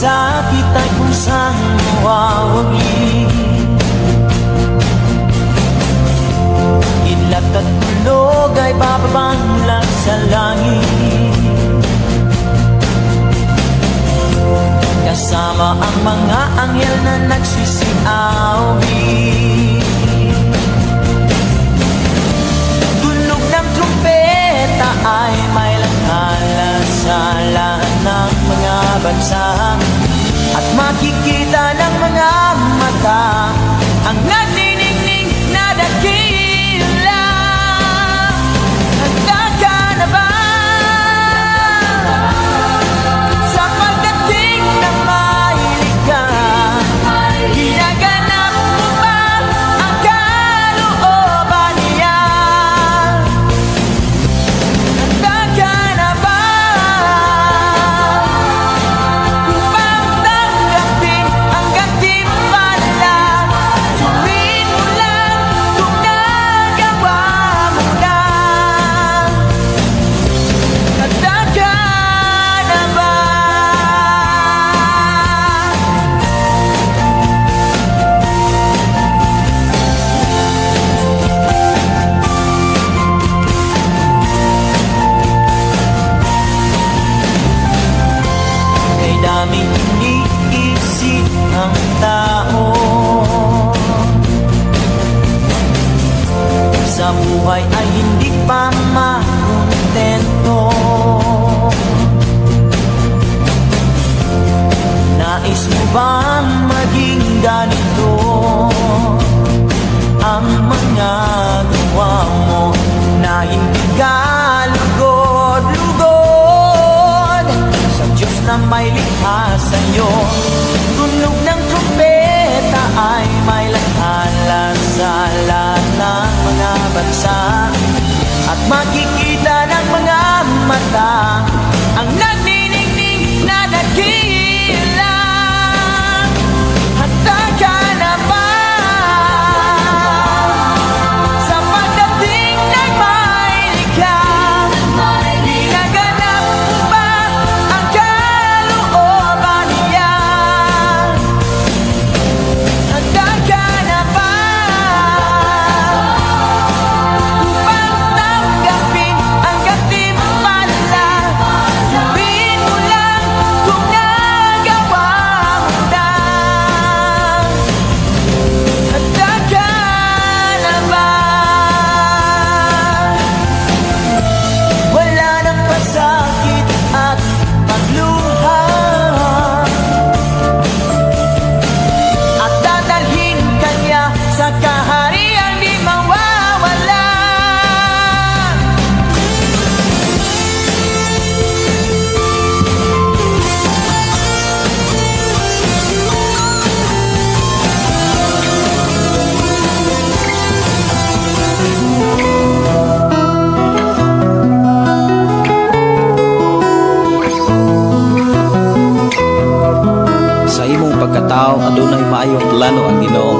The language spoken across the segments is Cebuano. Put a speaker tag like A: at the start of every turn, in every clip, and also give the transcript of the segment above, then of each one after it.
A: Pasakit ay kung saan mawawagi. Kidlat at tulog ay bababa mula sa langit, kasama ang mga anghel na nagsisiawit. Tunog ng trumpeta ay may langhala sa lahat ng mga bansa, at makikita ng mga mata ang nagniningning na dakila. Handa ka na ba sa pagdating ng mahilig ka? Ginaganap mo ba ang kalooban niya? Handa ka na ba upang tanggapin ang gantimpala? Suriin mo lang kung nagawa mo na. Handa ka na ba? Kay daming iniisip ang tao, sa buhay ay hindi pa makontento. Nais mo bang maging ganito ang mga gawa mo, na hindi ka lugod-lugod sa Diyos na may likha sa'yo? Tunog ng trumpeta ay may langhala sa lahat ng mga bansa, at makikita ng mga mata ang nagniningning na dakila. Handa ka na ba sa pagdating ng mahilig ka? Ginaganap mo ba ang kalooban niya? Handa ka na ba upang tanggapin ang gantimpala? Suriin mo lang kung nagawa mo na. Handa ka na ba? Wala nang pasakit at pagluha, at dadalhin ka niya sa kahariang di mawawala.
B: Sa imong pagkatao adunay maayong plano ang Ginoo.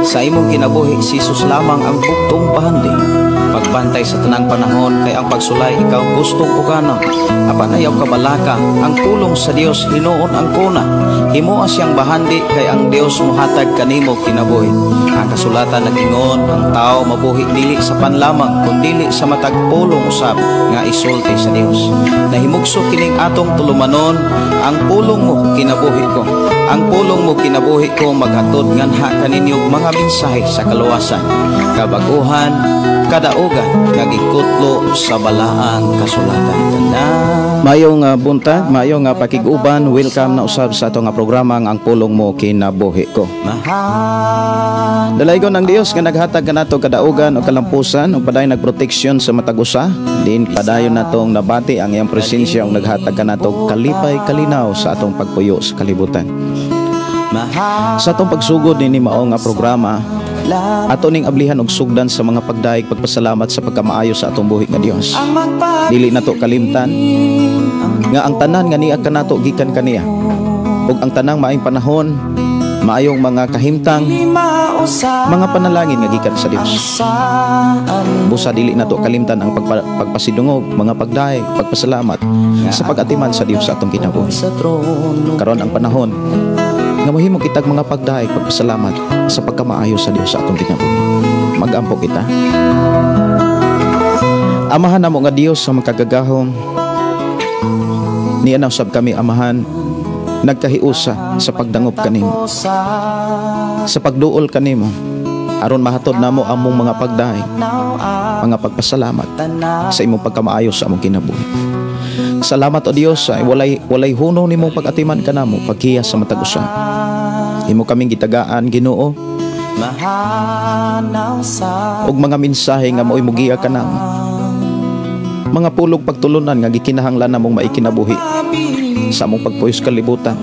B: Sa imong kinabuhi si Jesus lamang ang bugtong bahandi. Pagbantay sa tanang panahon kay ang pagsulay ikaw gustong uganon. Apan ayaw kabalaka, ang pulong sa Dios hinuon ang kuna. Himoa siyang bahandi kay ang Dios mohatag kanimo kinabuhi. Ang kasulatan nag-ingon, ang tao mabuhi dili sa panlamang kundili sa matag pulong usab nga isulti sa Dios. Nahimugso kining atong tulumanon, ang pulong mo kinabuhi ko. Ang pulong mo kinabuhi ko maghatod nganha kaninyo mga mensahe sa kaluwasan, kabaguhan, kadaugan nga gikutlo sa balaang kasulatan. Mayong buntag, mayong pakig-uban, welcome na usab sa ato nga programa nga Ang Pulong Mo Kinabuhi Ko. Dalaygon ang Dios nga naghatag kanato kadaugan o kalampusan ug padayon nagproteksyon sa matag usa. Din padayon natong nabati ang iyang presensya ug naghatag kanato kalipay kalinaw sa atong pagpuyo sa kalibutan. Sa atong pagsugod nini mao nga programa, ato ning ablihan og sugdan sa mga pagdayeg pagpasalamat sa pagkamaayo sa atong buhi nga Dios. Dili nato kalimtan nga ang tanan nga niya kanato gikan kaniya, ug ang tanang maayong panahon Maayong mga kahimtang, mga panalangin nga gikan sa Dios. Busa dili nato kalimtan ang pagpasidungog, mga pagdayeg, pagpasalamat sa pag-atiman sa Dios sa atong kinabuhi. Karon ang panahon nga mohimo kitag mga pagdayeg, pagpasalamat sa pagkamaayo sa Dios sa atong kinabuhi. Magampo kita. Amahan namo nga Dios sa makagagahom, niya usab kami, Amahan, nagkahiusa sa pagdangop kanimo, sa pagduol kanimo, aron mahatod namo among mga pagdayeg, mga pagpasalamat sa imong pagkamaayo sa among kinabuhi. Salamat o Dios sa walay hunong nimong pag-atiman kanamo paghiya sa matag usa. Imo kaming gitagaan, Ginoo, og mga mensahe nga maoy mugiya kanamo, mga pulog pagtulunan nga gikinahanglan namong maikinabuhi sa among pagpuyos kalibutan,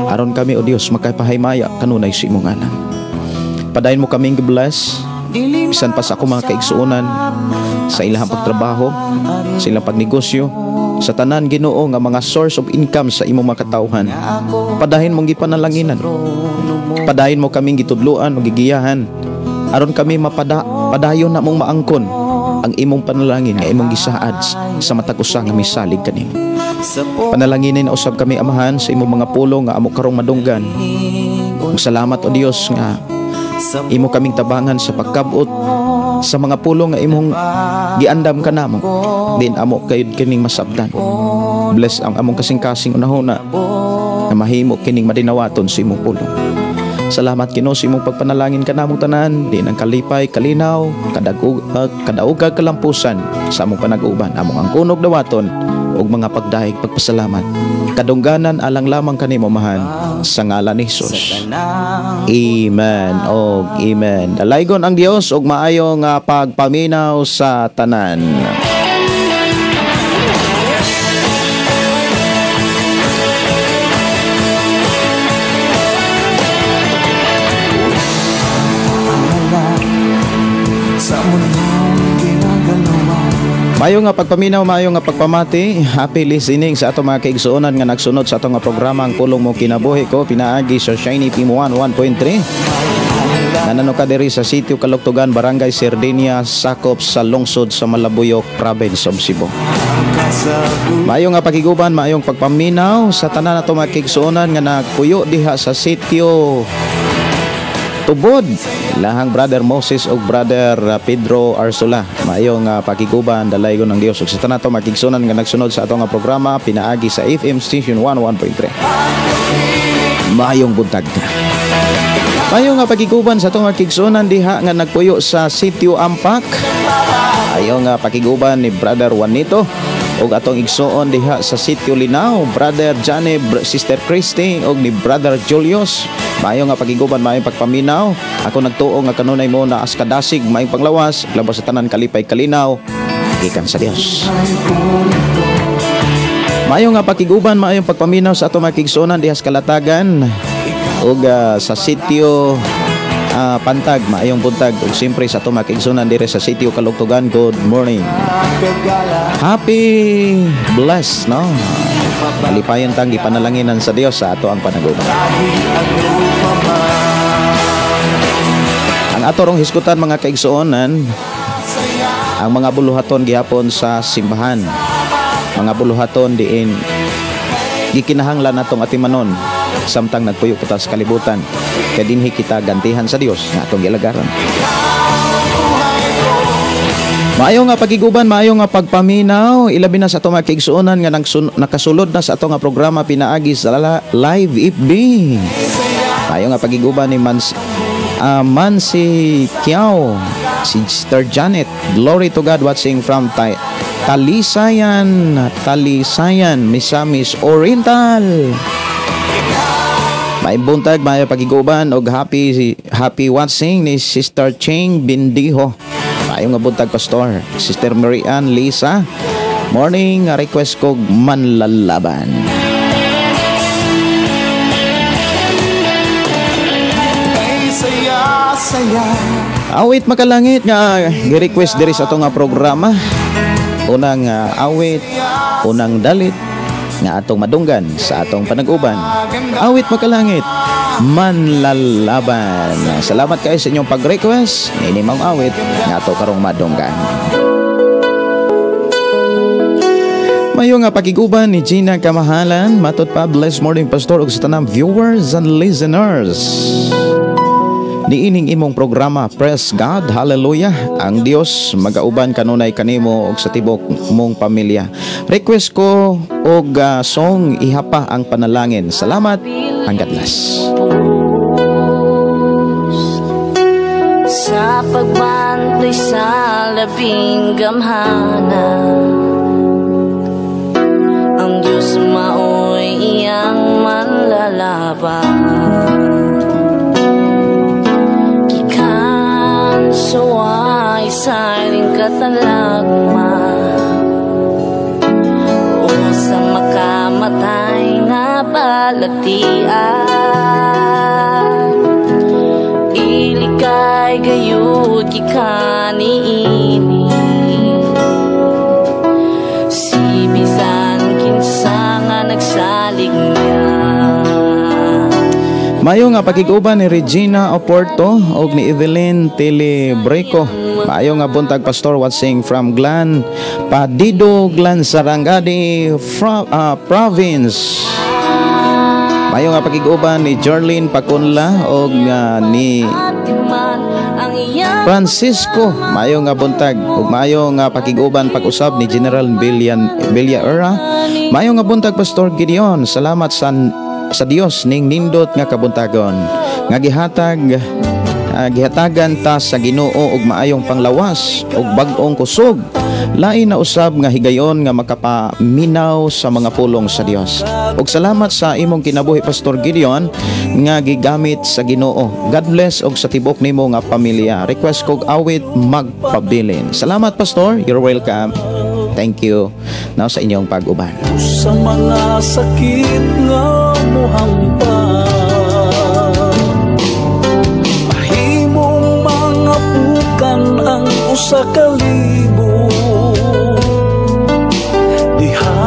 B: aron kami o Dios makapahimaya kanunay sa imong ngalan. Padayon mo kaming gi-bless bisan pa sa akong mga kaigsuonan sa ilang pagtrabaho, sa ilang pagnegosyo, sa tanan, Ginoo, nga mga source of income sa imong mga katawhan. Padayon mong gipanalanginan. Padayon mo kaming gitudloan o gigiyahan aron kami padayon na mong maangkon ang imong panalangin nga imong gisaad sa matag usa nga misalig kanimo. Panalanginin na usab kami, Amahan, sa imong mga pulong nga amo karong madunggan. Ug salamat o Dios nga imo kaming tabangan sa pagkabot sa mga pulong nga imong giandam kanamo. Din amo kayod kining masabtan. Bless ang among kasing-kasing unahuna na mahimo kining madinawaton sa imong pulong. Salamat, Ginoo, sa imong pagpanalangin kanamong tanan, din ang kalipay, kalinaw, kadaogag kalampusan sa among panag-uban, among ang kunog dawaton ug mga pagdayeg pagpasalamat. Kadungganan alang lamang kanimo, Amahan, sa ngalan ni Jesus. Amen og amen. Dalaygon ang Dios og maayong pagpaminaw sa tanan. Mayo nga pagpaminaw, mayo nga pagpamati. Happy listening sa ato mga kaigsuonan nga nagsunod sa ato nga programa ang Pulong Mo Kinabuhi Ko, pinaagi sa Shiny Team 1 1.3. Nanano ka diri sa Sitio Kalugtugan, Barangay Sardinia, sakop sa lungsod sa Malabuyok, Province of Cebu. Mayo nga pakiguban, maayong pagpaminaw sa tanan ato mga kaigsuonan nga nagpuyo diha sa Sitio Tubod, lahang Brother Moses ug Brother Pedro Arsula. Maayong pakiguban, dalaygon ng Dios ug sa tanan ato mga kaigsuonan nga nagsunod sa ato nga programa pinaagi sa FM Station 101.3. Maayong buntag. Maayong nga pakiguban sa ato mga kaigsuonan diha nga nagpuyo sa Sitio Ampak. Maayong pakiguban ni Brother Juanito ug atong igsuon diha sa Sitio Linao, Brother Johnny, Sister Christy ug ni Brother Julius. Maayo nga pagiguban, maayong pagpaminaw. Ako nagtuo nga kanunay mo na as kadasig, maayong panglawas, labas sa tanan kalipay kalinaw gikan sa Dios. Maayo nga pakiguban, maayong pagpaminaw sa ato mga kaigsuonan diha sa Kalatagan ug sa Sitio Pantag, maayong buntag. Ug siyempre sa ato mga kaigsuonan diri sa Sitio Kalugtugan, good morning. Happy blessed, no? Malipayon tang gipanalanginan sa Dios sa ato ang panaguban. Ang ato rong hisgutan mga kaigsuonan, ang mga buluhaton gihapon sa simbahan. Mga buluhaton diin gikinahanglan natong atimanon samtang nagpuyo kita sa kalibutan. Kay dinhi kita gantihan sa Dios nga atong gilagaran. Maayo nga pagiguban, maayo nga pagpaminaw, ilabi na sa ato mga kaigsuonan nga nakasulod na sa ato nga programa pinaagi sa Live FB. Maayo nga pagiguban ni Mansi Kiao, si Sister Janet, glory to God, watching from Talisayan, Talisayan, Misamis Oriental. May buntag, may pagiguban og happy watching ni Sister Ching Bindiho. Maayong nga buntag, Pastor. Sister Marianne Lisa, morning, request ko manlalaban. Awit makalangit nga gi-request diri sa ato nga programa. Unang awit, unang dalit nga atong madunggan sa atong panag-uban. Awit makalangit. Manlalaban. Salamat kayo sa inyong pag-request. Ini maong awit nga ato karong madunggan. Mayo nga pakiguban ni Gina Kamahalan, matod pa, blessed morning, Pastor, ug sa tanang viewers and listeners. Niining imong programa, praise God, hallelujah. Ang Dios magauban kanunay kanimo ug sa tibok mong pamilya. Request ko og song "Ihapa ang Panalangin." Salamat and God bless.
C: Sa pagbantay sa labing gamhana, ang Diyos mao'y iyang manlalaban. Gikan suway sa iring katalagma o sa makamatay nga balatian, ilikay gayud gikan niini. Si bisan kinsa nga nagsalig niya.
B: Mayo nga pakiguban ni Regina Oporto og ni Evelyn Telebreco. Mayo nga buntag, Pastor, watching from Glan Padido, Glan Sarangani from province. Mayo nga pakiguban ni Jorlyn Pacunla og ni Francisco. Mayo nga buntag ug mayo nga pakiguban pag-usab ni General Villan Villaera. Mayo nga buntag, Pastor Gideon. Salamat sa Dios ning nindot nga kabuntagon nga gihatagan ta sa Ginoo og maayong panglawas ug bag-ong kusog. Lain na usab nga higayon nga makapaminaw sa mga pulong sa Dios. Ug salamat sa imong kinabuhi, Pastor Gideon, nga gigamit sa Ginoo. God bless og sa tibok nimo nga pamilya. Request kog awit "Magpabilin." Salamat, Pastor. You're welcome. Thank you now sa inyong pag-uban.
A: Sa mga sakit nga mohampa, mahimong mga pukan ang usa ka libo diha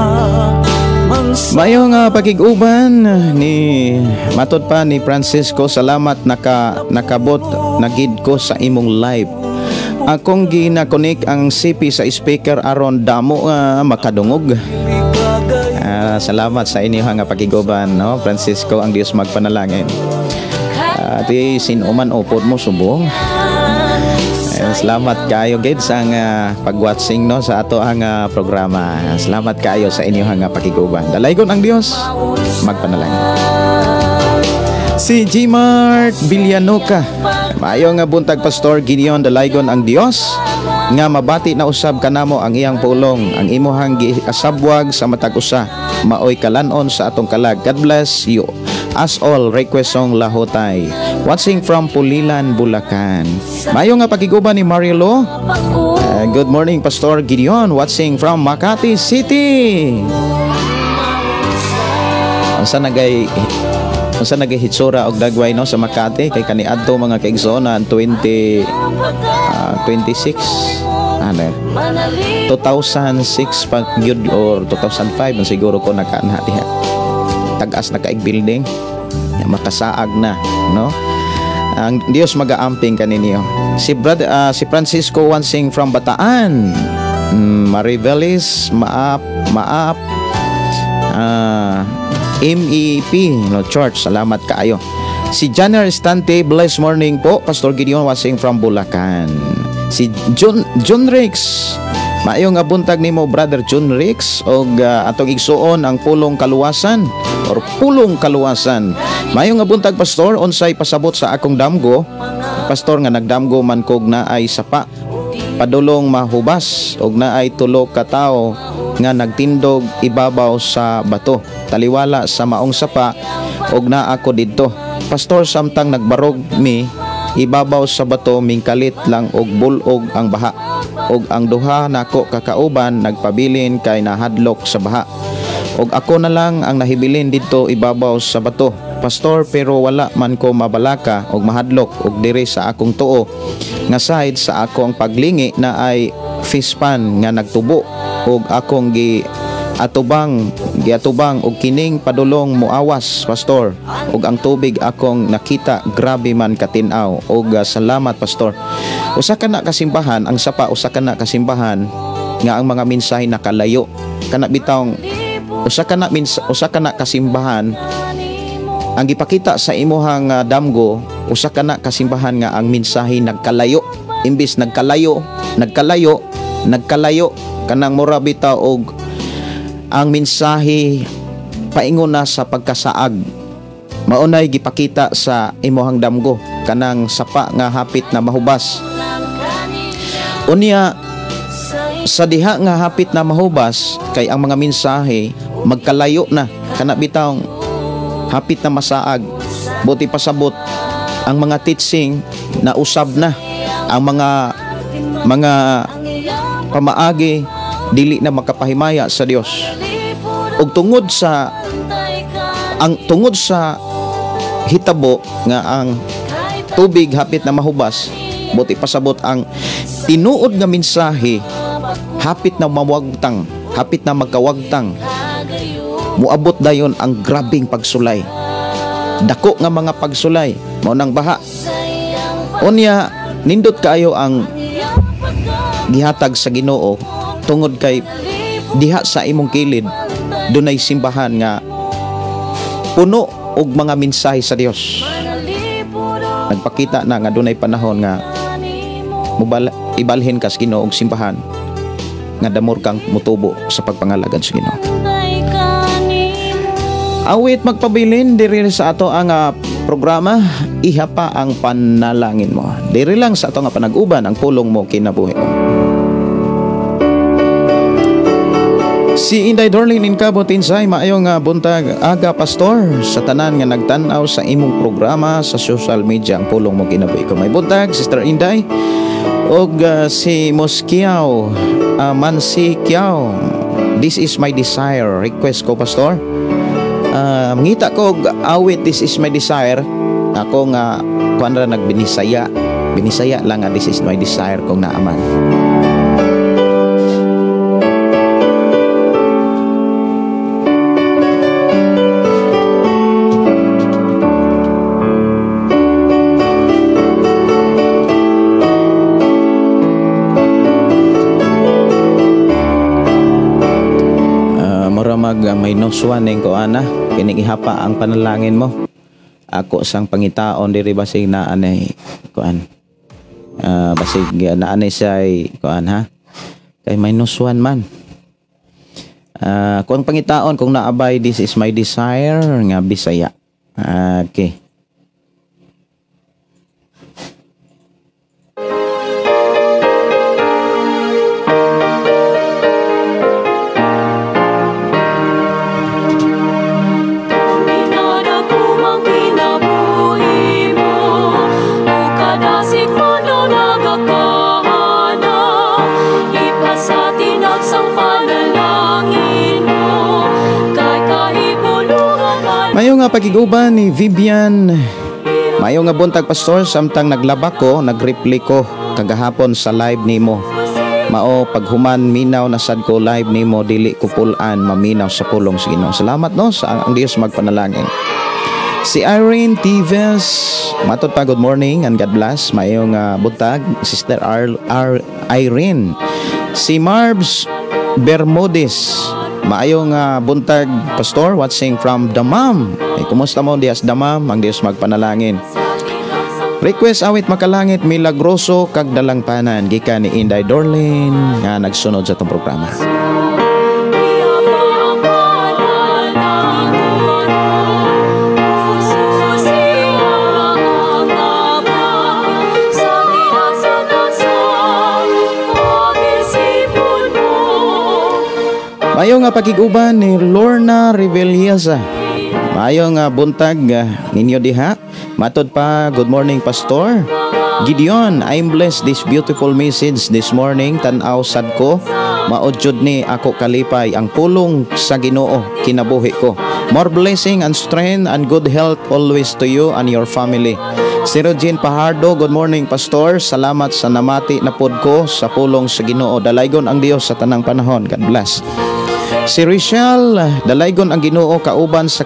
A: man sa
B: Mayo nga pakig-uban ni matod pa ni Francisco, salamat, nakabot na gid ko sa imong live. Akong gina-connect ang CP sa speaker aron damo nga makadungog. Salamat sa inyo nga pakiguban, no, Francisco, ang Dios magpanalangin. Ti sino man upod mo subong. Salamat kayo gid sa pag-watching, no, sa ato ang programa. Salamat kayo sa inyo nga pakiguban. Dalaygon ang Dios magpanalangin. Si Gmart Villanuca. Maayo nga buntag, Pastor Gideon, dalaygon ang Dios nga mabati na usab kanamo ang iyang pulong, ang imuhang giasabwag sa matag usa maoy kalanon sa atong kalag. God bless you us all. Request song "Lahotay." Watching from Pulilan, Bulacan. Maayo nga pakiguban ni Marilo. Good morning, Pastor Gideon, watching from Makati City. Unsa nagay hitsura og dagway, no, sa Makati kay kaniadto, mga kaigsoon, 20 26 ano 2006 pa gyud or 2005 man siguro ko nakaanha diha. Tag-as na kaig building ya, makasaag na, no? Ang Dios magaamping kaninyo. Si brother si Francisco watching from Bataan. Marivelis Maap Maap MEP, no, Church. Salamat kaayo. Si Janner Estante, blessed morning po, Pastor Gideon, watching from Bulacan. Si John John Rix. Maayo nga buntag nimo, Brother John Rix, og atong igsuon ang pulong kaluwasan or pulong kaluwasan. Maayo nga buntag, Pastor, unsay pasabot sa akong damgo? Pastor, nga nagdamgo man kog naay sapa padulong mahubas og naay tulo ka tawo nga nagtindog ibabaw sa bato taliwala sa maong sapa og naa ako didto. Pastor, samtang nagbarog mi ibabaw sa bato, mingkalit lang og bulog ang baha og ang duha nako kakauban nagpabilin kay nahadlok sa baha og ako na lang ang nahibilin didto ibabaw sa bato, Pastor, pero wala man ko mabalaka og mahadlok og diri sa akong tuo nga side sa akong paglingi naay fish pan nga nagtubo og akong gi Atubang giatubang og kining padulong moawas, pastor, og ang tubig akong nakita grabe man katin-aw. Og salamat, pastor. Usa ka na kasimbahan ang sapa, usa ka na kasimbahan nga ang mga mensahe nakalayo. Kana bitawng usa ka na kasimbahan ang gipakita sa imuhang damgo, usa ka na kasimbahan nga ang mensahe nagkalayo. Imbis nagkalayo, nagkalayo, nagkalayo, kanang mura bitaw og ang mensahe paingon na sa pagkasaag. Maunay gipakita sa imuhang damgo kanang sapa nga hapit na mahubas. Unya sa diha nga hapit na mahubas kay ang mga mensahe magkalayo na, kana bitawng hapit na masaag. Buti pasabot ang mga teaching na usab na, ang mga pamaagi dili na makapahimaya sa Dios. Og tungod sa hitabo nga ang tubig hapit na mahubas, buti pasabot ang tinuod nga mensahe hapit na mawagtang, hapit na magkawagtang. Muabot dayon ang grabing pagsulay. Dako nga mga pagsulay, mao nang baha. Unya nindot kaayo ang gihatag sa Ginoo tungod kay diha sa imong kilid dunay simbahan nga puno og mga mensahe sa Dios. Nagpakita na nga dunay panahon nga ibalhin ka sa Ginoo og simbahan nga damor kang mutubo sa pagpangalagad sa Ginoo. Awit magpabilin diri sa ato ang programa, iha pa ang panalangin mo. Diri lang sa ato nga panag-uban ang pulong mo kinabuhi mo. Si Inday Dorlin Incabot Insay, maayong buntag aga pastor sa tanan nga nagtan-aw sa imong programa sa social media ang pulong mo kinabuhi ko. May buntag Sister Inday og si Moskiaw, Mansi Kiao. This is my desire, request ko pastor. Ngita ko og awit This is my desire. Ako nga kuan ra nagbinisaya. Binisaya lang nga this is my desire kong naaman. Minus 1 ning ko ana kining ihapa ang panalangin mo. Ako sang pangitaon diri basig naa nay kuan. Basig naa nay say kuan ha. Kay minus 1 man. Kung pangitaon kung naabay This is my desire nga Bisaya. Okay. Mayo nga pagiguban ni Vivian. Mayo nga buntag pastor, samtang naglaba ko, nagreply ko kagahapon sa live nimo. Mao paghuman minaw na sad ko live nimo, dili ko pulan maminaw sa pulong sa Ginoo. Salamat no sa ang Dios magpanalangin. Si Irene Tives, matod pa good morning and God bless. Mayo nga buntag Sister R, R Irene. Si Marbs Bermudez, maayong buntag pastor, watching from Damam. Ay, kumusta mo dias Damam? Ang Dios magpanalangin. Request awit makalangit milagroso kag dalangpanan gikan ni Inday Dorlin nga nagsunod sa atong programa. Mayo nga pakiguban ni Lorna Revelleza. Mayo nga buntag ninyo diha. Matod pa, good morning Pastor Gideon. I'm blessed this beautiful message this morning. Tan-aw sad ko, maudjud ni ako kalipay ang pulong sa Ginoo kinabuhi ko. More blessing and strength and good health always to you and your family. Si Regine Pajardo, good morning Pastor. Salamat sa namati na pod ko sa pulong sa Ginoo. Dalaygon ang Dios sa tanang panahon. God bless. Si Richelle, dalaygon ang Ginoo kauban sa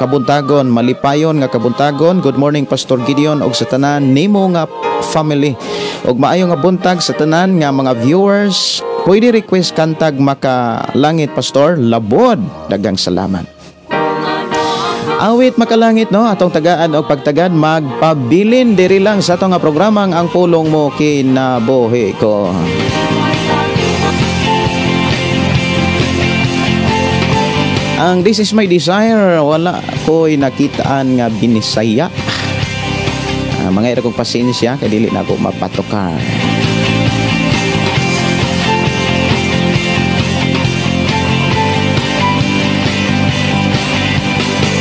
B: kabuntagon, malipayon nga kabuntagon. Good morning, Pastor Gideon, og sa tanan nimo nga family. Og maayo nga buntag sa tanan nga mga viewers. Pwede request kantag Makalangit, Pastor? Labod. Dagang salamat. Awit Makalangit, no, atong tagaan og pagtagad, magpabilin diri lang sa atong nga programang Ang Pulong Mo Kinabuhi Ko. Ang This Is My Desire, wala ko'y nakitaan nga binisaya. Mga ira kong pasensya kay dili na ako mapatukar.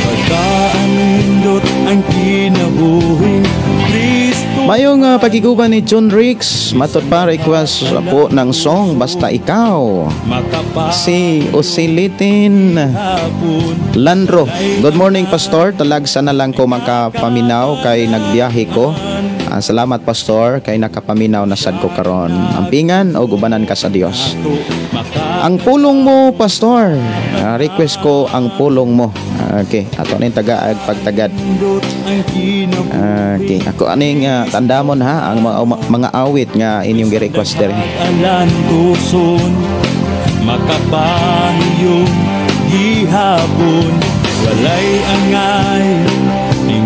A: Pagkaanindot ang kinabuhing Kristo.
B: Mayong pagkiguban ni John Ricks, matod pa request po ng song Basta Ikaw. Si Osilitin Landro. Good morning, Pastor. Talagsa na lang ko makapaminaw kay nagbiyahe ko. Salamat, Pastor, kay nakapaminaw na sad ko karon. Ampingan o gubanan ka sa Dios. Ang pulong mo, Pastor. Request ko ang pulong mo. Okay, ato ning tagaag pagtagad. Okay, ako aning tandamon ha ang mga awit nga inyong gi-request dere.
A: Alantuson makapahiyong gihapon, walay angay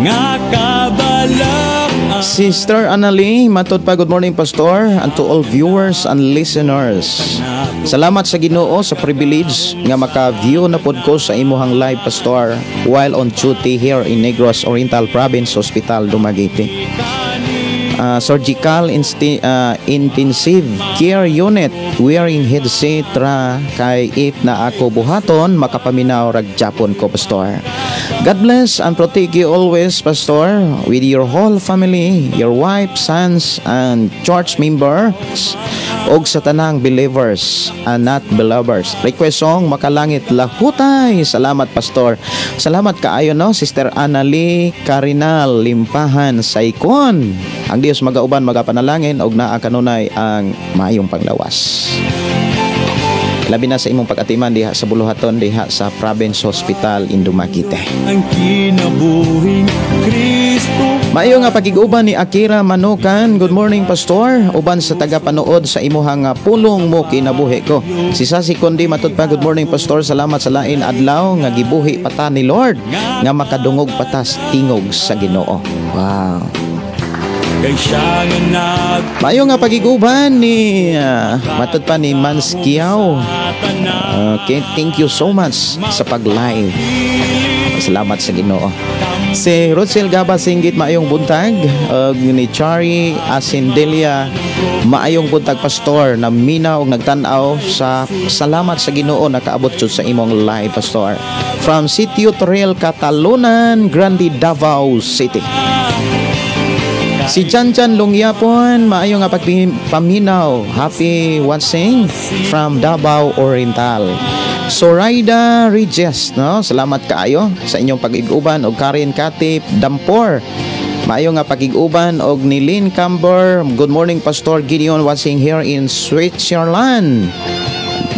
A: nga kabalak.
B: Sister Annalie, matod pa, good morning, Pastor, and to all viewers and listeners. Salamat sa Ginoo sa privilege nga maka-view na pod ko sa imuhang live, Pastor, while on duty here in Negros Oriental Province Hospital, Dumaguete. Surgical Intensive Care Unit, wearing headset ra kay if na ako buhaton makapaminaw rag Japon ko, Pastor. God bless and protect you always, Pastor, with your whole family, your wife, sons, and church members, og sa tanang believers and not believers. Request song Makalangit Lahutay. Salamat, Pastor. Salamat kaayo, no, Sister Annalie Carinal Limpahan Saikon. Ang Dios magauban, magapanalangin og naa kanunay ang maayong panglawas. Labi na sa imong pag-atiman diha sa buluhaton diha sa Province Hospital in Dumaguete.
A: Ang kinabuhing Kristo.
B: Maayo nga pakig-uban ni Akira Manukan. Good morning, Pastor. Uban sa taga-panood sa imuhang pulong mo kinabuhi ko. Si Sasi Kundi matud pa, good morning, Pastor. Salamat sa lain adlaw nga gibuhi pata ni Lord nga makadungog patas tingog sa Ginoo. Wow.
A: Kay siya nga nag
B: Maayo nga pagiguban ni matud pa ni Mans Kiao. Okay, thank you so much sa pag-live. Salamat sa Ginoo. Si Rosel Gaba Singgit, maayong buntag. Og ni Chari Asindelia, maayong buntag, Pastor. Naminaw og nagtan-aw sa salamat sa Ginoo nakaabot jud sa imong live, Pastor. From Sitio Toril, Catalunan, Grande, Davao City. Si Janchan Lungyapon, maayo nga pagpaminaw. Happy watching from Davao Oriental. Soraida Regis, no? Salamat kaayo sa inyong pag-iguban. Og Karen Katip Dampor, maayo nga pag-iguban. Og ni Lynn Camber, good morning, Pastor Gideon, watching here in Switzerland.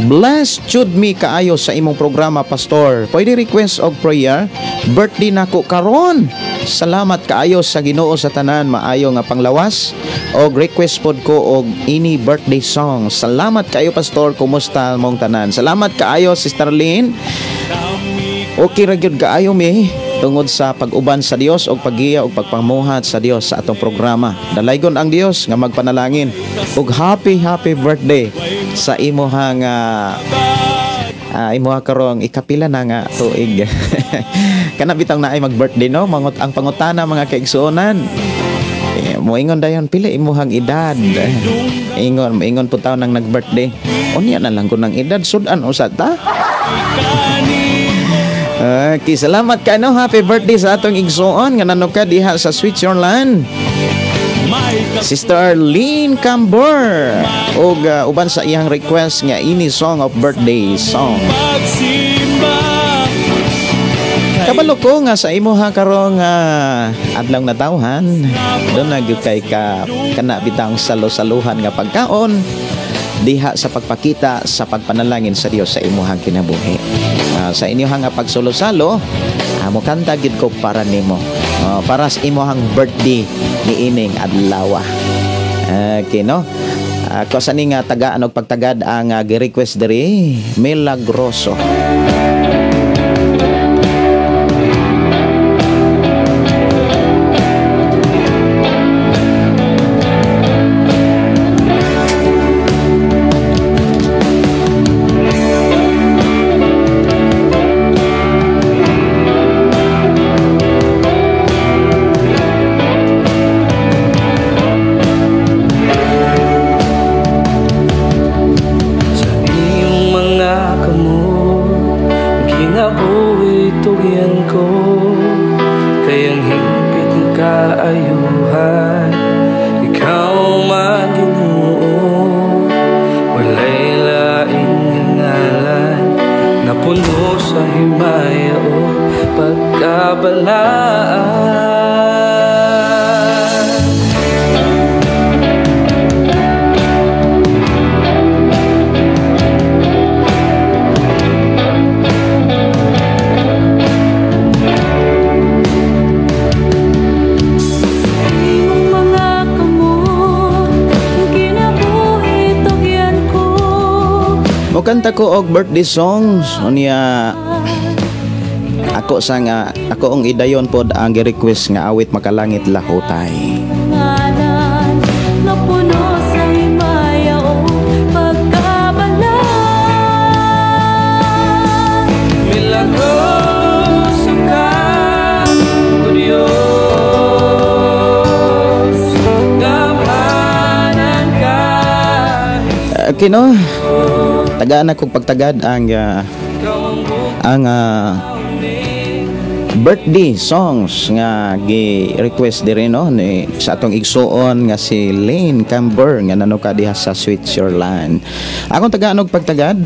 B: Blessed jud mi kaayo sa imong programa, Pastor. Pwede request og prayer? Birthday nako karon. Salamat kaayo sa Ginoo sa tanan, maayo nga panglawas. Og request pod ko og ini birthday song. Salamat kaayo, Pastor. Kumusta mong tanan? Salamat kaayo, Sister Lynn. Okay ra gyud kaayo mi tungod sa pag-uban sa Dios og paggiya og pagpamuhat sa Dios sa atong programa. Dalaygon ang Dios nga magpanalangin. Og happy happy birthday sa imuhang imuha karong ikapila na nga tuig. Kana bitang naay mag-birthday, no? Mangot ang pangutana mga kaigsuonan. Moingon dayon pila imuhang edad. Ingon moingon pud taw nang nag-birthday. Unya na lang kun ang edad sud-an usa ta. Okay, salamat ka, no. Happy birthday sa atong igsuon nga nanuka diha sa Switzerland. Sister Lynn Camber og uban sa iyang request nga ini song of birthday song. Kabalo ko nga sa imuha karong adlaw na tawhan, doon na gyud kay ka kana bitang salo-saluhan nga pagkaon. diha sa pagpakita sa pagpanalangin sa Dios sa imuhang kinabuhi. Sa inyuhang nga pagsulo-salo, mokanta gid ko para nimo. Para sa imuhang birthday niining adlaw. Okay, no? Ako sa ni nga tagaan og pagtagad ang gi-request diri, Milagroso. Mokanta ko og birthday songs unya ako sa nga ako ang idayon pod ang gi-request nga awit makalangit lahutay.
A: Milagroso ka, O Diyos, gamhanan ka.
B: Okay, no? Tagaan akong pagtagad ang birthday songs nga gi-request diri, no, ni sa atong igsuon nga si Lane Camber nga nanuka diha sa Switzerland. Akong tagaan og pagtagad.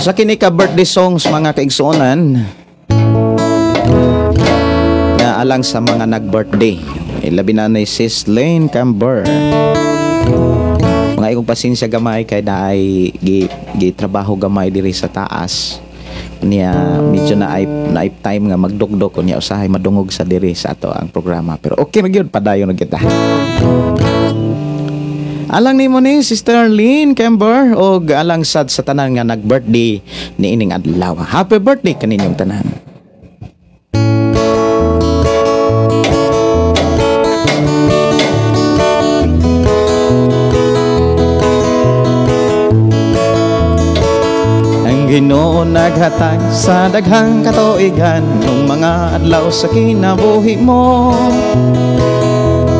B: Sa kini ka birthday songs mga kaigsuonan nga alang sa mga nag-birthday, labi na ni Sis Lane Camber. Mga ikong pasensya gamay kay naay gitrabaho gamay diri sa taas. Niya medyo na time nga magdugdog unya usahay madungog sa diri sa ato ang programa. Pero okay na gyud, padayon na kita. Alang nimo ni Sister Lynn Camber og alang sad sa tanan nga nag-birthday niining adlaw. Happy birthday kaninyong tanan. Ang Ginoo naghatag sa daghang katuigan ng mga adlaw sa kinabuhi mo.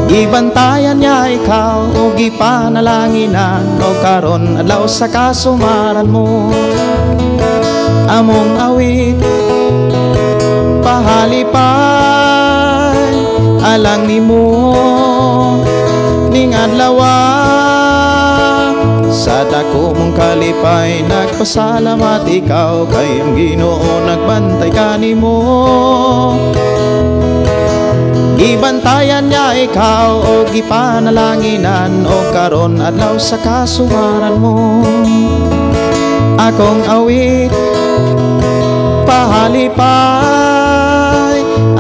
B: Gibantayan niya ikaw o gipanalanginan o karon adlaw sa kasumaran mo. Among awit pahalipay alang nimo ning adlawa. Sa dako mong kalipay nagpasalamat ikaw kay ang Ginoo nagbantay kanimo. Gibantayan niya ikaw o gipanalanginan o karon adlaw sa kasumaran mo. Akong awit pahalipay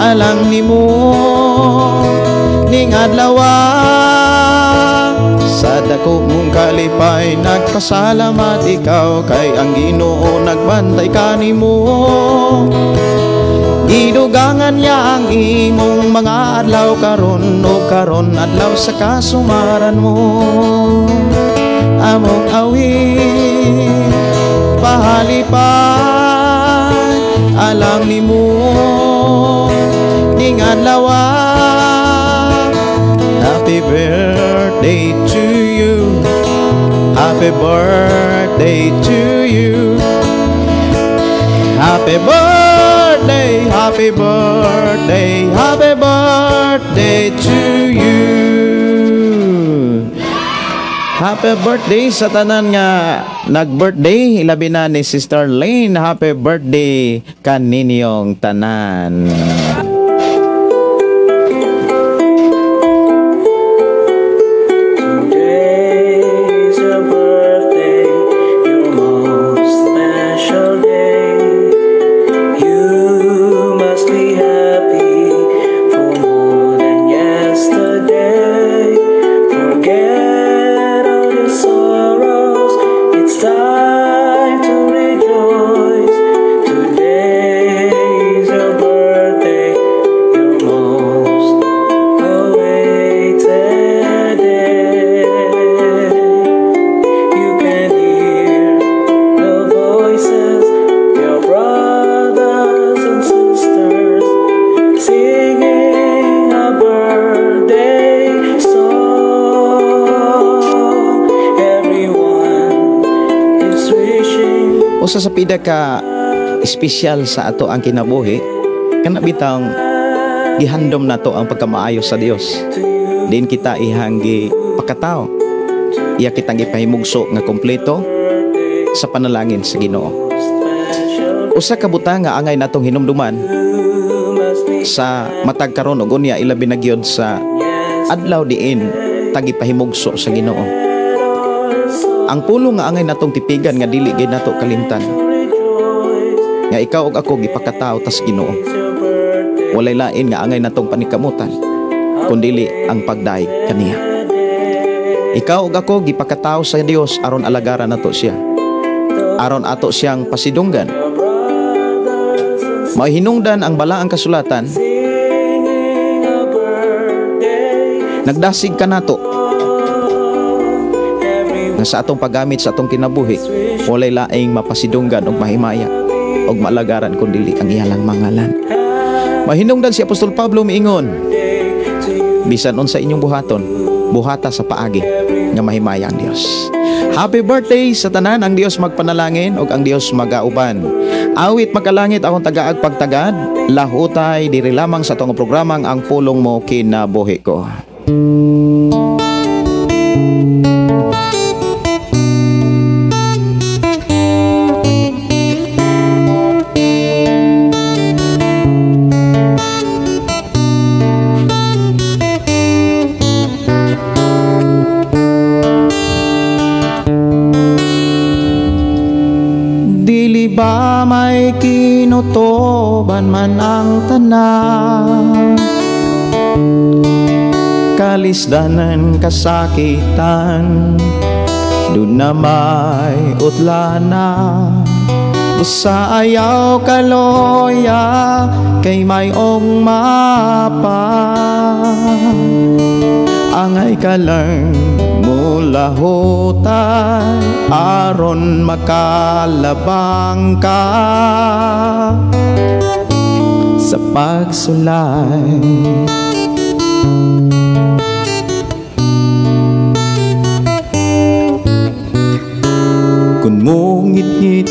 B: alang nimo ning adlaw. Sa dako mong kalipay nagpasalamat ikaw kay ang Ginoo nagbantay kanimo. Gidugangan niya ang imong mga adlaw karon o karon adlaw sa kasumaran mo. Among awit pahalipay alang nimo ning adlaw. Happy birthday to you. Happy birthday to you. Happy birthday birthday, happy birthday, happy birthday to you. Happy birthday sa tanan nga nag-birthday, ilabi na ni Sister Lane. Happy birthday kaninyong tanan.
A: Today's your birthday, your most special day. You must be happy for more than yesterday. Forget all your sorrows, it's time to rejoice. Today's your birthday, your most awaited day. You can hear the voices, your brothers and sisters, singing a birthday song. Everyone is wishing.
B: Usa sa pida ka espesyal sa ato ang kinabuhi, kana bitang gihandom nato ang pagkamaayo sa Dios. Din kita ihang gipakatao. Iya kitang gipahimugso nga kompleto sa panalangin sa Ginoo. Usa ka butang nga angay natong hinumduman sa matag karon ug unya ilabi na gyud sa adlaw diin tagipahimugso sa Ginoo. Ang pulong nga angay natong tipigan nga dili gyud nato kalimtan, nga ikaw ug ako gipakatao tas Ginoo. Walay lain nga angay natong panikamutan kundili ang pagdaig kaniya. Ikaw ug ako gipakatao sa Dios aron alagaran nato siya, aron ato siyang pasidunggan. Mahinungdan ang balaang kasulatan, nagdasig ka nato nga sa atong paggamit sa atong kinabuhi walay laing mapasidunggan og mahimaya og maalagaran kun dili ang iyalang mangalan. Mahinungdan si Apostol Pablo miingon, bisan unsa inyong buhaton, buhata sa paagi nga mahimaya ang Dios. Happy birthday sa tanan. Ang Dios magpanalangin ug ang Dios magauban. Awit makalangit akong tagaag pagtagad, lahutay diri lamang sa atong programang Ang Pulong Mo Kinabuhi Ko. Dili ba may kinutoban man ang tanan, kalisdanan kasakitan, doon na may utlana. Busa ayaw kaloya, kay mayong mapa. Angay ka lang mulahutan, aron makalabang ka sa pagsulay. Kung mungit-ngit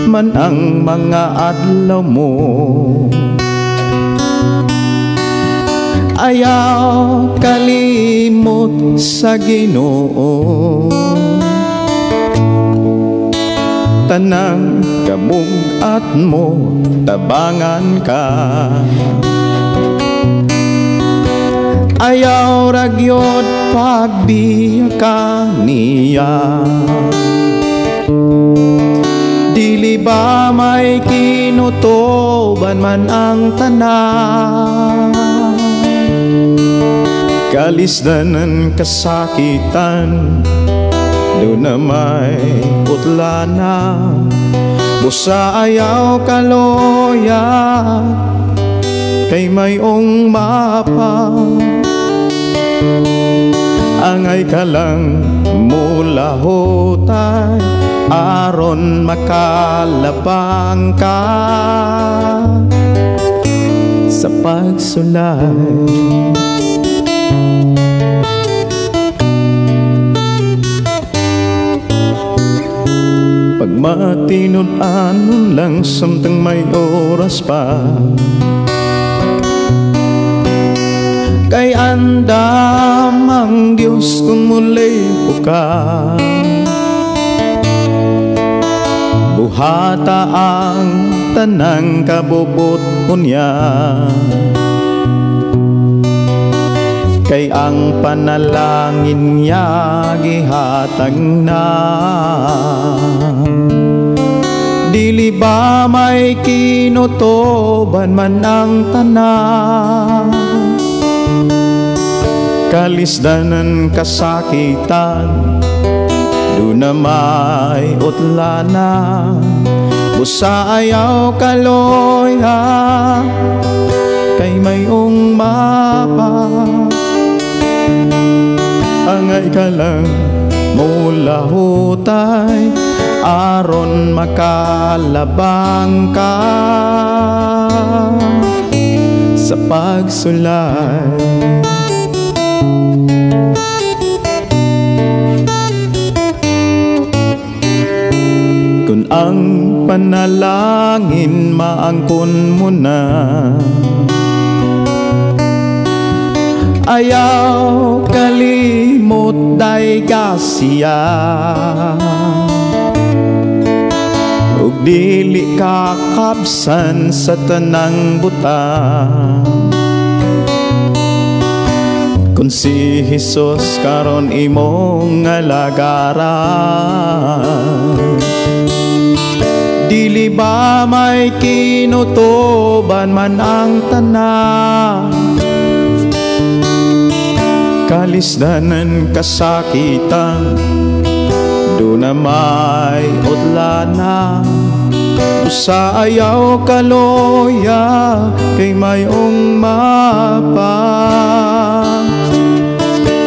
B: man ang mga adlaw mo, ayaw kalimot sa Ginoo. Tanang kabug-at mo, tabangan ka. Ayaw ragyod pagbiya ka niya. Dili ba may kinutoban man ang tanan, kalisdanan kasakitan, doon na may utlana. Busa ayaw kaloya, kay mayong mapa. Angay ka lang mulahutay, aron makalabang ka sa pagsulay.
D: Pagmatinud-anon lang samtang may oras pa. Kay andam ang Diyos kung muli ka. Buhata ang tanang kabubut unya. Kay ang panalangin niya gihatag na. Dili ba may kinutoban man ang tanan? Kalisdanan kasakitan, doon na may utlana. Busa ayaw kaloy ha, kay mayong mapa. Angay ka lang mulahutay, aron makalabang ka sa pagsulay. Kung ang panalangin maangkon mo na, ayaw kalimot day kasiya. Ug dili kakabsan sa tanang butang. Kung si Hesus karon imong alagaran, dili ba may kinutuban man ang tanan? Kalisdanan kasakitan, doon na may utlana. Sa ayaw kaloya, kay mayong mapa.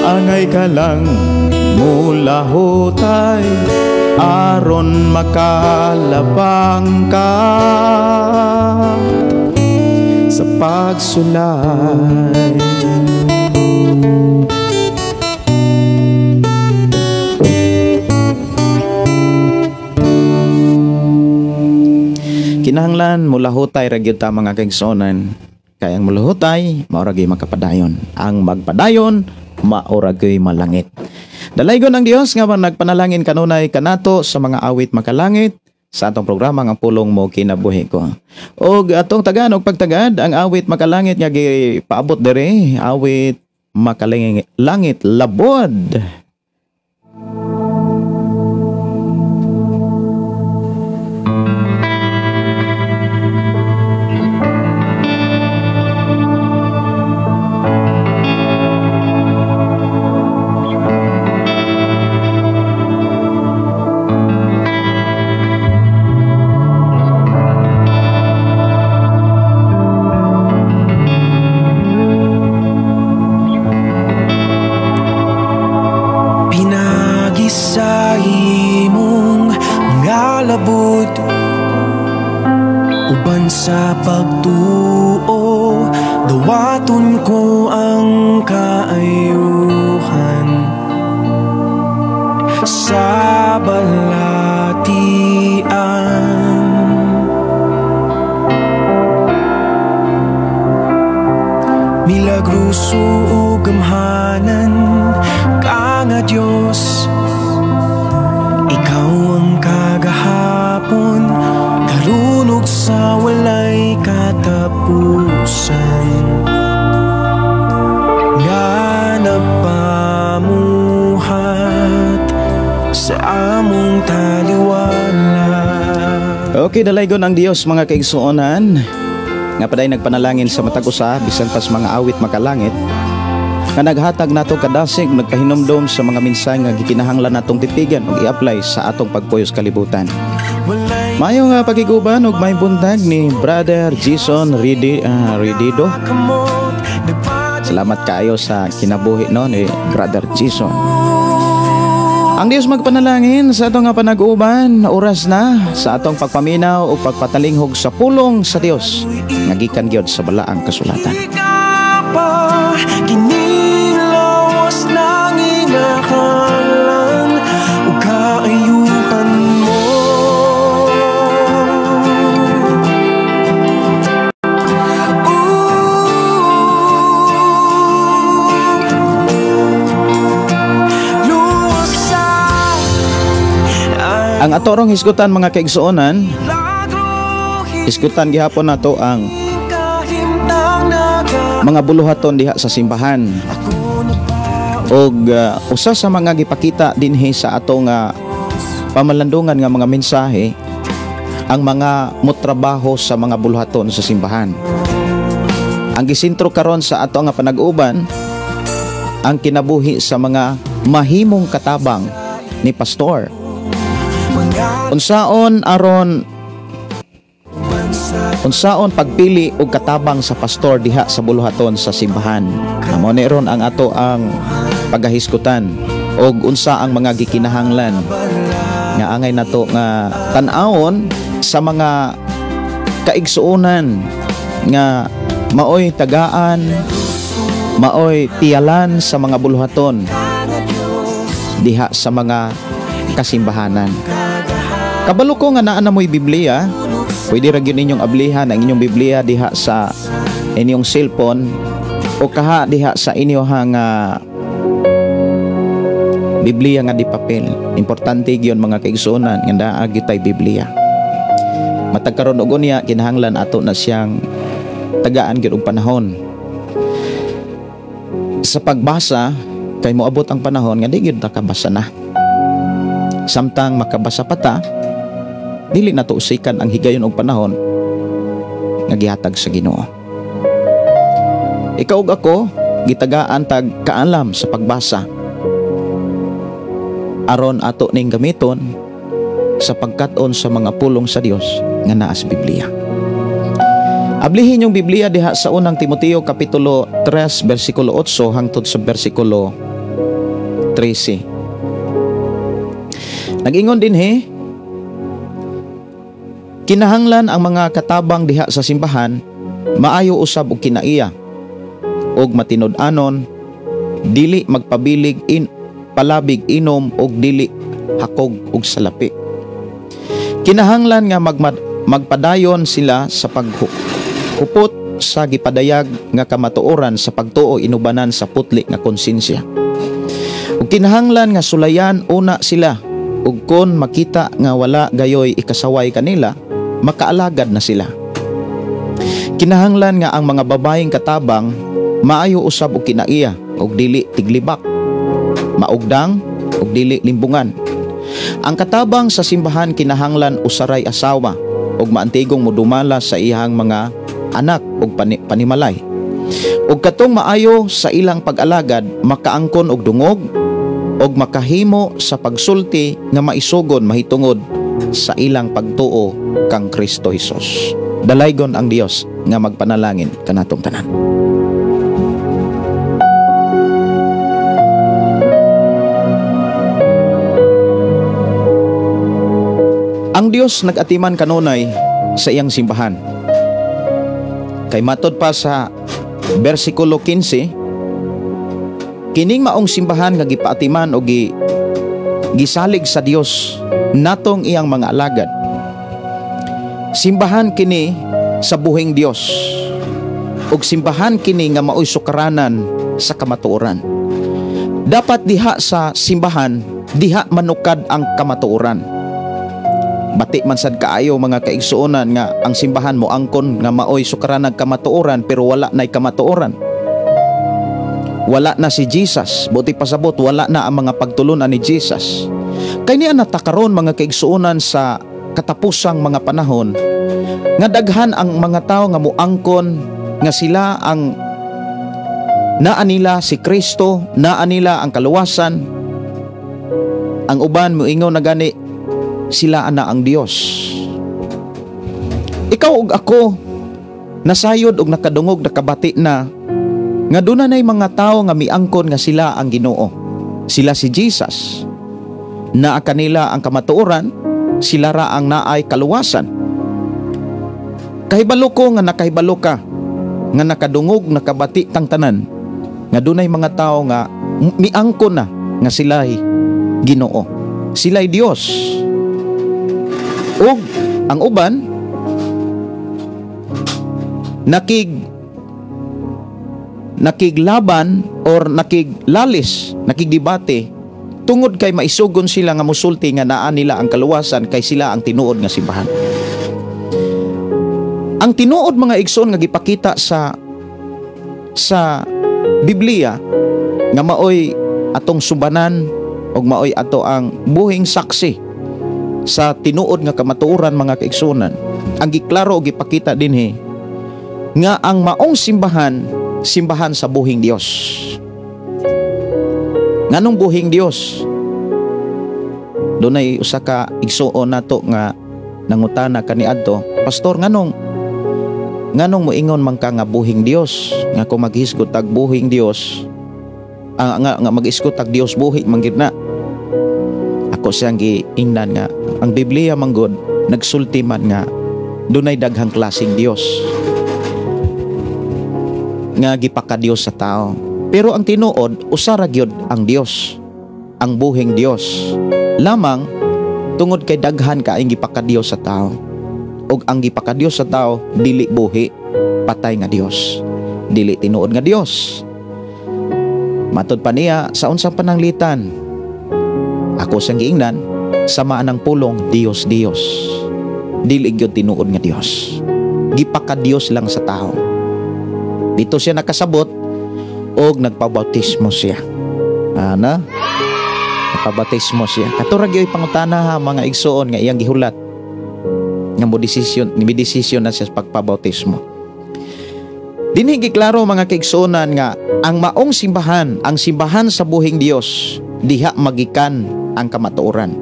D: Angay ka lang mulahutay, aron makalabang ka sa pagsulay.
B: Kinahanglan mulahutay ra gyud ta mga kaigsuonan, kay ang mulahutay mao ra gyud makapadayon, ang magpadayon mao ra gyud malangit. Dalaygon ang Dios nga nagpanalangin kanunay kanato sa mga awit makalangit sa atong programa nga Pulong Mo Kinabuhi Ko. Og atong tagaan og pagtagad ang awit makalangit nga gipaabot diri, awit makalangit langit labod.
A: Sa imong mga labot, uban sa pagtuo, dawaton ko ang kaayuhan. Sa balatian, milagroso ug gamhanan ka nga Dios. Ikaw ang kagahapon, karunog sa walay katapusan. Nga napamuhat sa among taliwala.
B: Okay, dalaygon ang Dios mga kaigsuonan, nga paday nagpanalangin sa matag usa bisan pas mga awit makalangit, nga naghatag nato kadasig nagkahinumdom sa mga mensahe nga gikinahanglan natong tipigan ug i-apply sa atong pagpuyos kalibutan. Mayo nga pagiguban ug may buntag ni Brother Jason Redido. Salamat kaayo sa kinabuhi no ni Brother Jason. Ang Dios magpanalangin sa atong nga panag-uban, oras na sa atong pagpaminaw ug pagpatalinghog sa pulong sa Dios nga gikan gyud sa balaang kasulatan.
A: Kinilawas ng inakalan o kaayuhan mo.
B: Ang ato rong hisgutan, mga kaigsuonan, hisgutan gihapon nato ang mga buluhaton diha sa simbahan. Og usa sa mga gipakita dinhi sa atong pamalandungan nga mga mensahe ang mga motrabaho sa mga buluhaton sa simbahan. Ang gisentro karon sa ato nga panag-uban ang kinabuhi sa mga mahimong katabang ni pastor. Unsaon aron unsaon pagpili og katabang sa pastor diha sa buluhaton sa simbahan? Amo ni ron ang ato ang pagahisgutan og unsa ang mga gikinahanglan nga angay nato nga tan-awon sa mga kaigsuonan nga maoy tagaan, maoy piyalan sa mga buluhaton diha sa mga kasimbahanan. Kabalo ko nga naa na mo'y Biblia, pwede ra gyud ninyong ablihan ang inyong Biblia diha sa inyong cellphone o kaha diha sa inyong Biblia nga di papel. Importante gyud, mga kaigsuonan, nga naa gyud tay Biblia. Matag karon og unya, kinahanglan ato na siyang tagaan gyud og panahon sa pagbasa kay moabot ang panahon nga di gyud ta kabasa na. Samtang makabasa pa ta, dili nato usikan ang higayon og panahon nga gihatag sa Ginoo. Ikaw ug ako gitagaan tag kaalam sa pagbasa aron ato ning gamiton sa pagkat-on sa mga pulong sa Dios nga naa sa Biblia. Ablihin yung Biblia diha sa Unang Timoteo kapitulo 3 bersikulo 8 hangtod sa bersikulo 13. Nag-ingon dinhi, kinahanglan ang mga katabang diha sa simbahan maayo usab og kinaiya og matinud-anon, dili magpabilig in palabig inom og dili hakog og salapi. Kinahanglan nga magpadayon sila sa paghupot sa gipadayag nga kamatuoran sa pagtuo inubanan sa putli nga konsensya. Ug kinahanglan nga sulayan una sila ug kon makita nga wala gayoy ikasaway kanila, makaalagad na sila. Kinahanglan nga ang mga babaeng katabang maayo usab og kinaiya ug dili tiglibak, maugdang ug dili limbungan. Ang katabang sa simbahan kinahanglan usaray asawa ug maantigong modumala sa iyang mga anak ug panimalay. Ug katong maayo sa ilang pag-alagad makaangkon og dungog ug makahimo sa pagsulti nga maisugon mahitungod sa ilang pagtuo kang Kristo Hesus. Dalaygon ang Dios nga magpanalangin kanatong tanan. Ang Dios nag-atiman kanunay sa iyang simbahan. Kay matod pa sa bersikulo 15, kining maong simbahan nga gipaatiman o gisalig sa Dios natong iyang mga alagad. Simbahan kini sa buhing Dios ug simbahan kini nga maoy sukaranan sa kamatuoran. Dapat diha sa simbahan, diha manukad ang kamatuoran. Bati man sad kaayo, mga kaigsuonan, nga ang simbahan mo angkon nga maoy sukaranan kamatuoran pero wala na'y kamatuoran. Wala na si Jesus, buti pasabot wala na ang mga pagtulunan ni Jesus. Kay niya natakaron, mga kaigsuonan, sa katapusang mga panahon nga daghan ang mga tao nga muangkon nga sila ang naa nila si Kristo, naa nila ang kaluwasan. Ang uban moingon na gani sila ana ang Dios. Ikaw ug ako nasayod og nakadungog, nakabati na nga duna nay mga tawo nga miangkon nga sila ang Ginoo. Sila si Jesus. Naa kanila ang kamatuoran, sila ra ang naay kaluwasan. Kahibalo ko nga nakahibalo ka nga nakadungog, nakabati tang tanan nga dunay mga tawo nga miangkon na nga sila'y Ginoo. Sila'y Dios. Ug ang uban nakiglaban or nakiglalis, nakigdebate Tungod kay maisugon sila nga musulti nga naa nila ang kaluwasan kay sila ang tinuod nga simbahan. Ang tinuod, mga igsoon, nga gipakita sa Biblia nga maoy atong subanan ug maoy ato ang buhing saksi sa tinuod nga kamatuoran, mga kaigsuonan, ang giklaro og gipakita dinhi nga ang maong simbahan, simbahan sa buhing Dios. Nganong buhing Dios? Dunay usa ka igsuon nato nga nangutana kaniadto, "Pastor, nganong moingon man ka nga buhing Dios, nga kung maghisgot tag buhing Dios, nga mag-isgot tag Dios, buhi man gid na?" Ako siyang giingnan nga ang Biblia manggod nagsulti man nga dunay daghang klaseng Dios nga gipakadiyos sa tao. Pero ang tinuod, usa ra gyud ang Dios, ang buhing Dios. Lamang tungod kay daghan kaayong gipakadiyos sa tao. Ug ang gipakadiyos sa tao dili buhi, patay nga Dios. Dili tinuod nga Dios. Matod pa niya, sa unsang pananglitan? Ako siyang giingnan, sama ang pulong Dios Dios. Dili gyud tinuod nga Dios. Gipakadiyos lang sa tao. Dito siya nakasabot og nagpabautismo siya. Ana? Nagpabautismo siya. Kato ra gyud pangutana ha, mga igsoon, nga iyang gihulat nga mo desisyon, ni desisyon na siya sa pagpabautismo. Dinhi giklaro, mga kaigsuonan, nga ang maong simbahan, ang simbahan sa buhing Dios, diha magikan ang kamatuoran.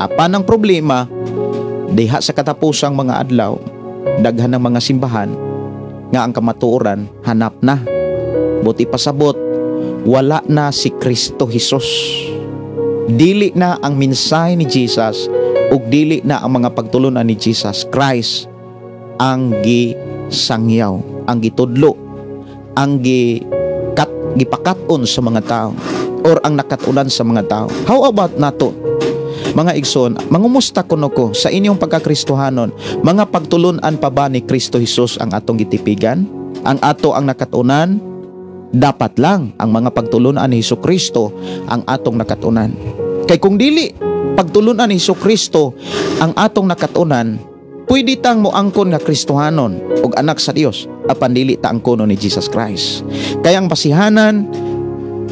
B: Apan ang problema, diha sa katapusang mga adlaw, daghan ng mga simbahan nga ang kamatuoran hanap na. Buot pasabot, wala na si Kristo Jesus. Dili na ang mensahe ni Jesus ug dili na ang mga pagtulunan ni Jesus Christ ang gisangyaw, ang gitudlo, ang gipakat-on sa mga tao or ang nakatunan sa mga tao. How about nato? Mga igsoon, mangumusta kuno ko sa inyong pagkakristohanon, mga pagtulunan pa ba ni Kristo Jesus ang atong gitipigan? Ang ato ang nakatunan? Dapat lang ang mga pagtulunan ni Hesus Kristo ang atong nakatunan. Kay kung dili pagtulunan ni Hesus Kristo ang atong nakatunan, pwede tang moangkon nga Kristohanon ug anak sa Dios apan dili ta angkonon ni Jesus Christ. Kaya ang basihanan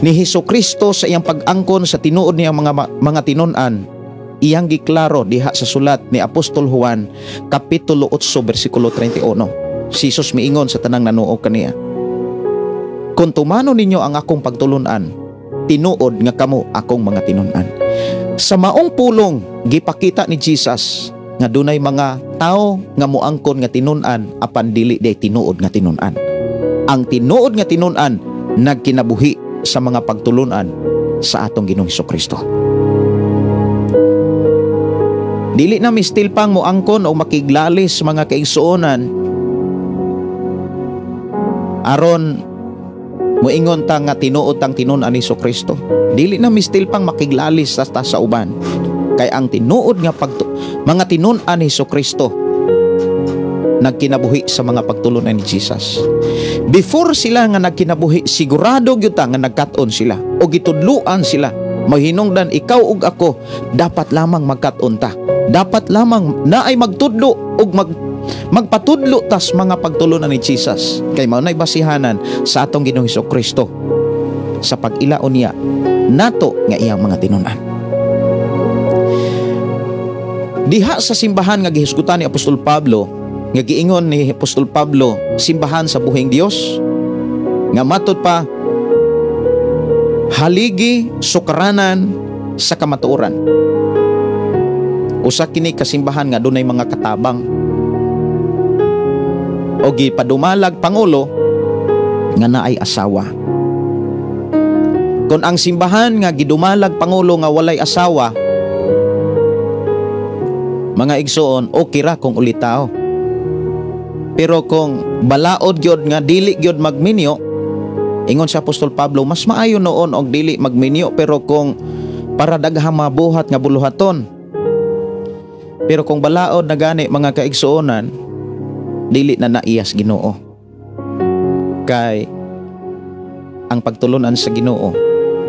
B: ni Hesus Kristo sa iyang pag-angkon sa tinuod niyang mga tinun-an, iyang giklaro diha sa sulat ni Apostol Juan kapitulo 8 bersikulo 31. Si Jesus miingon sa tanang nanuo kaniya, "Kung tumano ninyo ang akong pagtulunan, tinuod nga kamo akong mga tinun-an." Sa maong pulong, gipakita ni Jesus nga dunay mga tao nga moangkon nga tinun-an apan dili day tinuod nga tinun-an. Ang tinuod nga tinun-an nagkinabuhi sa mga pagtulunan sa atong Ginoong Kristo. Dili na mistil pang moangkon o makiglalis, mga kaigsuonan, aron moingon ta nga tinuod tang tinun-an ni Kristo. Dili na mistil pang makiglalis sa ta sa uban. Kay ang tinuod nga mga tinun-an ni Kristo nagkinabuhi sa mga pagtulunan ni Jesus. Before sila nga nagkinabuhi, sigurado gyud ta nga nagkat-on sila o gitudluan sila. Mahinungdan ikaw ug ako, dapat lamang magkat-on ta. Dapat lamang naay magtudlo ug magpatudlo tas mga pagtulunan ni Jesus. Kay mao nay basihanan sa atong Ginoong Kristo sa pag-ilaon niya nato nga iyang mga tinun-an. Diha sa simbahan nga gihisgutan ni Apostol Pablo, nga giingon ni Apostol Pablo, simbahan sa buhing Dios, nga matud pa haligi sukaranan sa kamatuoran. Usa kini kasimbahan nga dunay mga katabang o gipadumalag pangulo nga naay asawa. Kung ang simbahan nga gidumalag pangulo nga walay asawa, mga igsoon, okay ra kung ulitaw. Pero kung balaod gyud nga dili gyud magminyo, ingon si Apostol Pablo, mas maayo noon og dili magminyo, pero kung para daghang mabuhat nga buluhaton. Pero kung balaod na gani, mga kaigsuonan, dili na naiyas Ginoo. Kay ang pagtulunan sa Ginoo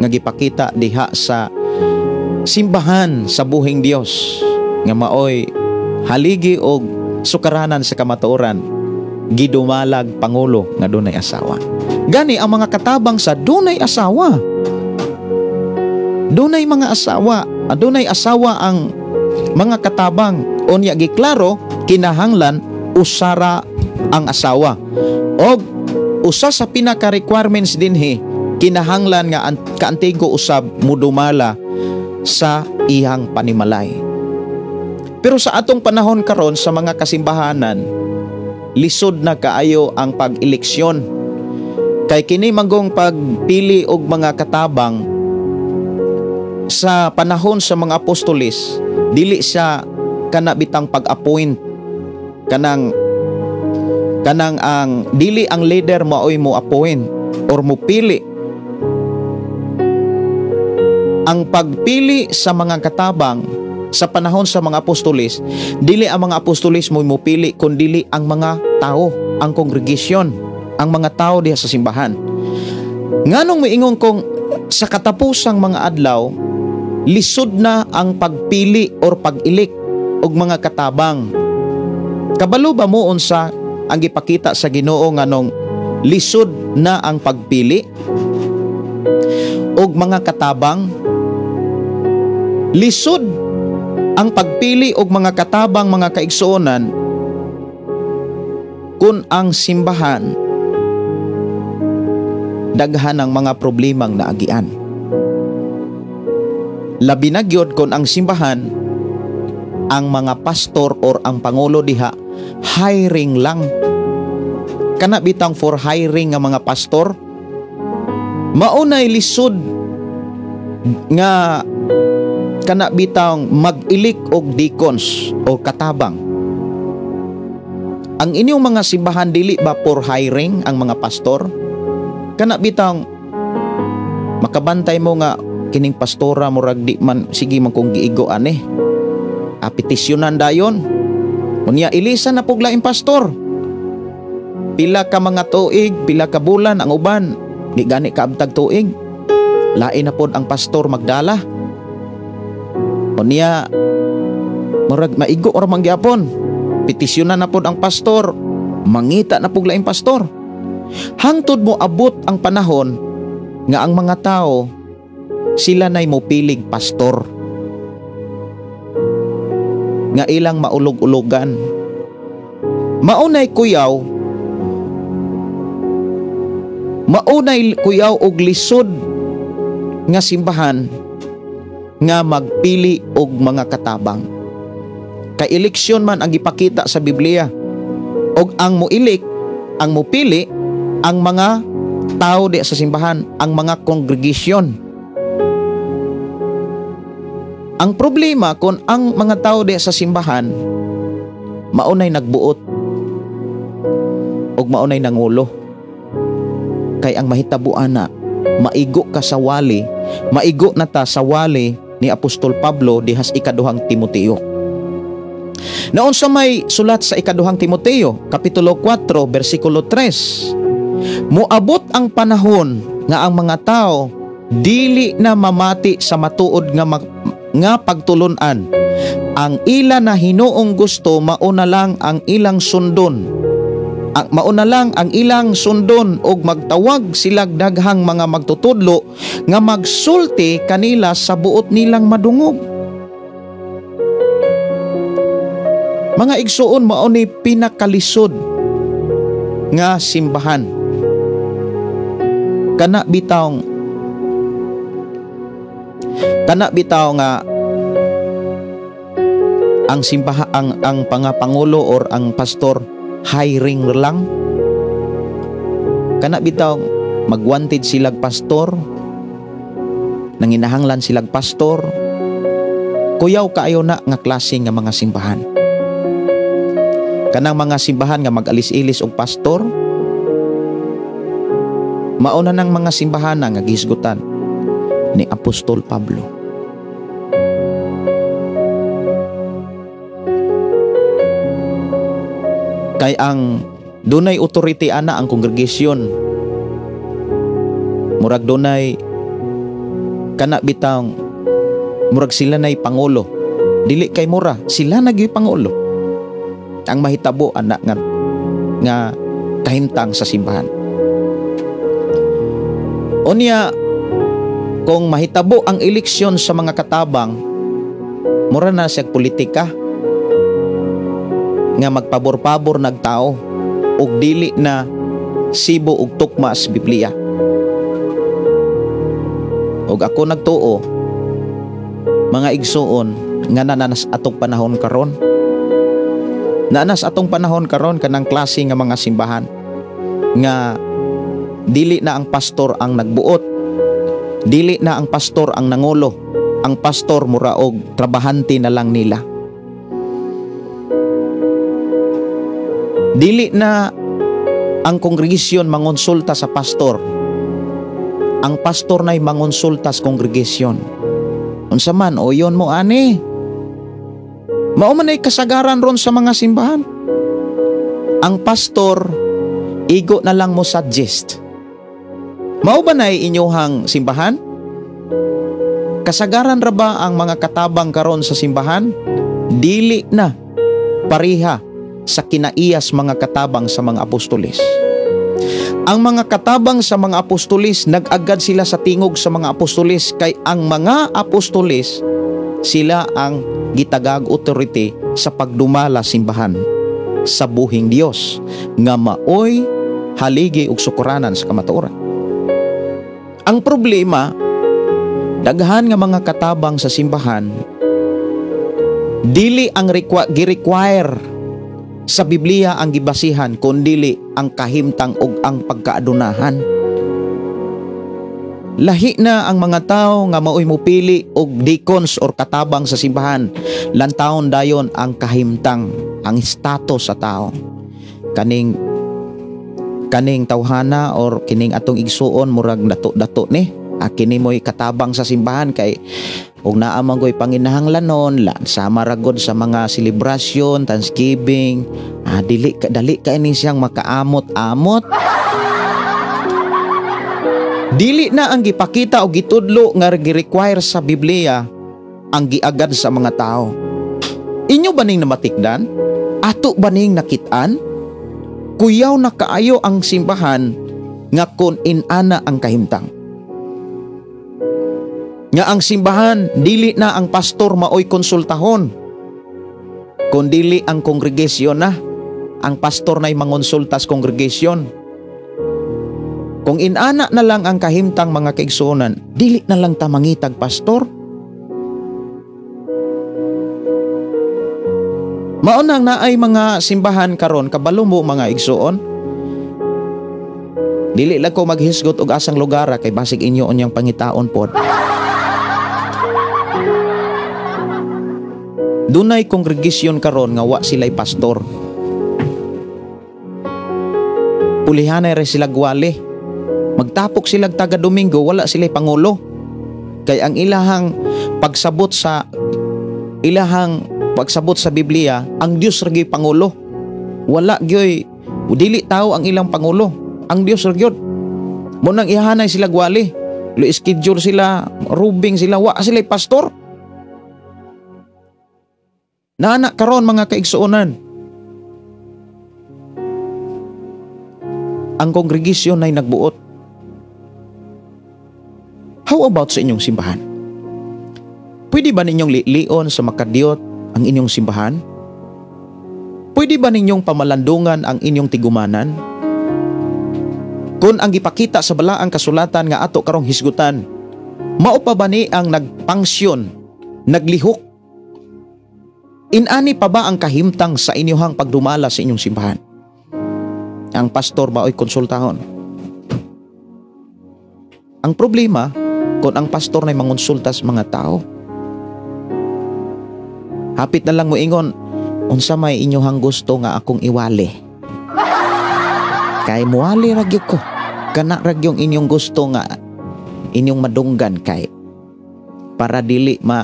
B: nga gipakita diha sa
D: Simbahan sa buhing Dios nga maoy haligi og sukaranan sa kamatuoran, gidumalag pangulo nga dunay asawa. Gani ang mga katabang sa dunay asawa. Dunay mga asawa, adunay asawa ang mga katabang. Unya giklaro kinahanglan usara ang asawa. Og usa sa pinaka requirements dinhi, kinahanglan nga kaantigo usab mudumala sa iyang panimalay. Pero sa atong panahon karon sa mga kasimbahanan, lisod na kaayo ang pag-eleksyon. Kay kini manggong pagpili og mga katabang sa panahon sa mga apostoles, dili siya kana bitang pag-appoint, kanang kanang ang dili ang leader maoy mo appoint or mo pili. Ang pagpili sa mga katabang sa panahon sa mga apostoles, dili ang mga apostoles mo mopili, kundili ang mga tao, ang congregation, ang mga tao diha sa simbahan. Nganong moingon kong sa katapusang mga adlaw, lisod na ang pagpili or pag-elect og mga katabang? Kabalo ba mo unsa ang gipakita sa Ginoo nganong lisod na ang pagpili og mga katabang? Lisod ang pagpili og mga katabang, mga kaigsuonan, kung ang simbahan daghan ang mga problemang naagian. Labi na gyud kung ang simbahan, ang mga pastor or ang pangulo diha hiring lang. Kana bitang for hiring nga mga pastor, maunay lisod nga kana bitang mag-elect og deacons o katabang. Ang inyong mga simbahan dili ba for hiring ang mga pastor? Kana bitang makabantay mo nga kining pastora murag di man sige man kung giigo ani. Petisyonan dayon. Unya ilisa na pug laing pastor. Pila ka mga tuig, pila ka bulan ang uban, di gani kaabtag tuig. Lain na pod ang pastor magdala. Unya murag maigo or mangyapon. Petisyonan na pod ang pastor, mangita na pug laing pastor. Hangtod mo abot ang panahon nga ang mga tao sila nay mopilig pastor nga ilang maulog-ulogan. Maunay kuyaw, maunay kuyaw og lisod nga simbahan nga magpili og mga katabang. Kay eleksyon man ang gipakita sa Biblia. Og ang moelect, ang mopili ang mga tao di sa simbahan, ang mga congregation. Ang problema kung ang mga tao di sa simbahan maunay nagbuot og maunay nangulo. Kay ang mahitabo ana, maigo ka sa wali, maigo na ta sa wali ni Apostol Pablo dihas ikaduhang Timoteo. Naon sa may sulat sa ikaduhang Timoteo, Kapitulo 4, versikulo 3, moabot ang panahon nga ang mga tao dili na mamati sa matuod nga nga pagtulunan. Ang ila na hinuong gusto mauna lang ang ilang sundon. Ang mauna lang ang ilang sundon og magtawag silag daghang mga magtutudlo nga magsulti kanila sa buot nilang madungog. Mga igsuon, mao ni pinakalisod nga simbahan. Kana bitaw nga ang simbahan, ang pangapangulo or ang pastor hiring lang. Kana bitaw magwanted silag pastor, nanginahanglan silag pastor. Kuyaw kaayo na nga klase nga mga simbahan. Kanang mga simbahan nga mag-alis-ilis og pastor, mauna nang mga simbahan nga gihisgutan ni Apostol Pablo. Kay ang dunay authority ana ang congregation. Murag dunay kana bitang Murag sila na'y pangulo. Dili kay mura, sila na gyud pangulo. Ang mahitabo ana nga kahimtang sa simbahan. Unya, kung mahitabo ang eleksyon sa mga katabang, mura na siya politika nga magpabor-pabor nagtao ug dili na sibo ug tukma sa Biblia. Ug ako nagtuo, mga igsuon, nga nananas atong panahon karon. Nanas atong panahon karon kanang klase nga mga simbahan nga dili na ang pastor ang nagbuot, dili na ang pastor ang nangulo, ang pastor muraog trabahante na lang nila. Dili na ang kongregasyon mangonsulta sa pastor, ang pastor na'y mangonsulta sa kongregasyon. Unsa man o yon mo ani? Mao man ay kasagaran ron sa mga simbahan. Ang pastor igo na lang mo suggest. Mao ba na'y inyuhang simbahan? Kasagaran ra ba ang mga katabang karon sa simbahan? Dili na pareha sa kinaiyas mga katabang sa mga apostoles. Ang mga katabang sa mga apostoles, nag-agad sila sa tingog sa mga apostoles, kay ang mga apostoles sila ang gitagag authority sa pagdumala simbahan sa buhing Dios nga maoy haligi ug sukuranan sa kamatuoran. Ang problema, daghan nga mga katabang sa simbahan dili ang gi-require sa Biblia ang gibasihan, kundili ang kahimtang ug ang pagkaadunahan. Lahi na ang mga tao nga maoy mopili og deacons or katabang sa simbahan. Lantawon dayon ang kahimtang, ang status sa tao. Kaning tawhana or kining atong igsuon murag dato-dato ni. Kini mo'y katabang sa simbahan kay og naa man goy panginahanglanon sama ra gud sa mga selebrasyon, Thanksgiving, dili ka dali ka ini siyang makaamot-amot. Dili na ang gipakita o gitudlo nga gi-require sa Biblia ang giagad sa mga tao. Inyo ba ning namatikdan? Ato ba ning nakit-an? Kuyaw na kaayo ang simbahan nga kun inana ang kahimtang. Nga ang simbahan, dili na ang pastor maoy konsultahon, kun dili ang kongregasyon na. Ang pastor na'y mangonsulta sa kongregasyon. Kung inana na lang ang kahimtang mga kaigsuonan, dili na lang ta mangitag pastor. Mao nang naay mga simbahan karon, kabalo mo mga igsuon. Dili lang ko maghisgot og asang lugar kay basig inyo unyang pangitaon pod. Dunay kongregasyon karon nga wa sila'y pastor. Pulihanay ra sila gwali. Magtapok sila taga Domingo, wala sila'y pangulo. Kay ang ilahang pagsabot sa Biblia, ang Dios ra gyud pangulo. Wala gyoy dili tao ang ilang pangulo, ang Dios ra gyud. Mo nang ihanay sila gwali. Lo schedule sila, rubing sila, wa sila'y pastor. Naana karon mga kaigsuonan, ang kongregasyon ay nagbuot. How about sa inyong simbahan? Pwede ba ninyong lilion sa makadiyot ang inyong simbahan? Pwede ba ninyong pamalandungan ang inyong tigumanan? Kung ang gipakita sa balaang kasulatan nga ato karong hisgutan, mao pa ba ni ang nagpangsyon, naglihok? Inani pa ba ang kahimtang sa inyuhang pagdumala sa inyong simbahan? Ang pastor ba oy konsultahon? Ang problema, kung ang pastor na'y mangonsulta sa mga tao, hapit na lang mo ingon, unsa may inyuhang gusto nga akong iwali? Kay muwali ra gyud ko. Kana ra gyud inyong gusto nga inyong madunggan kay para dili ma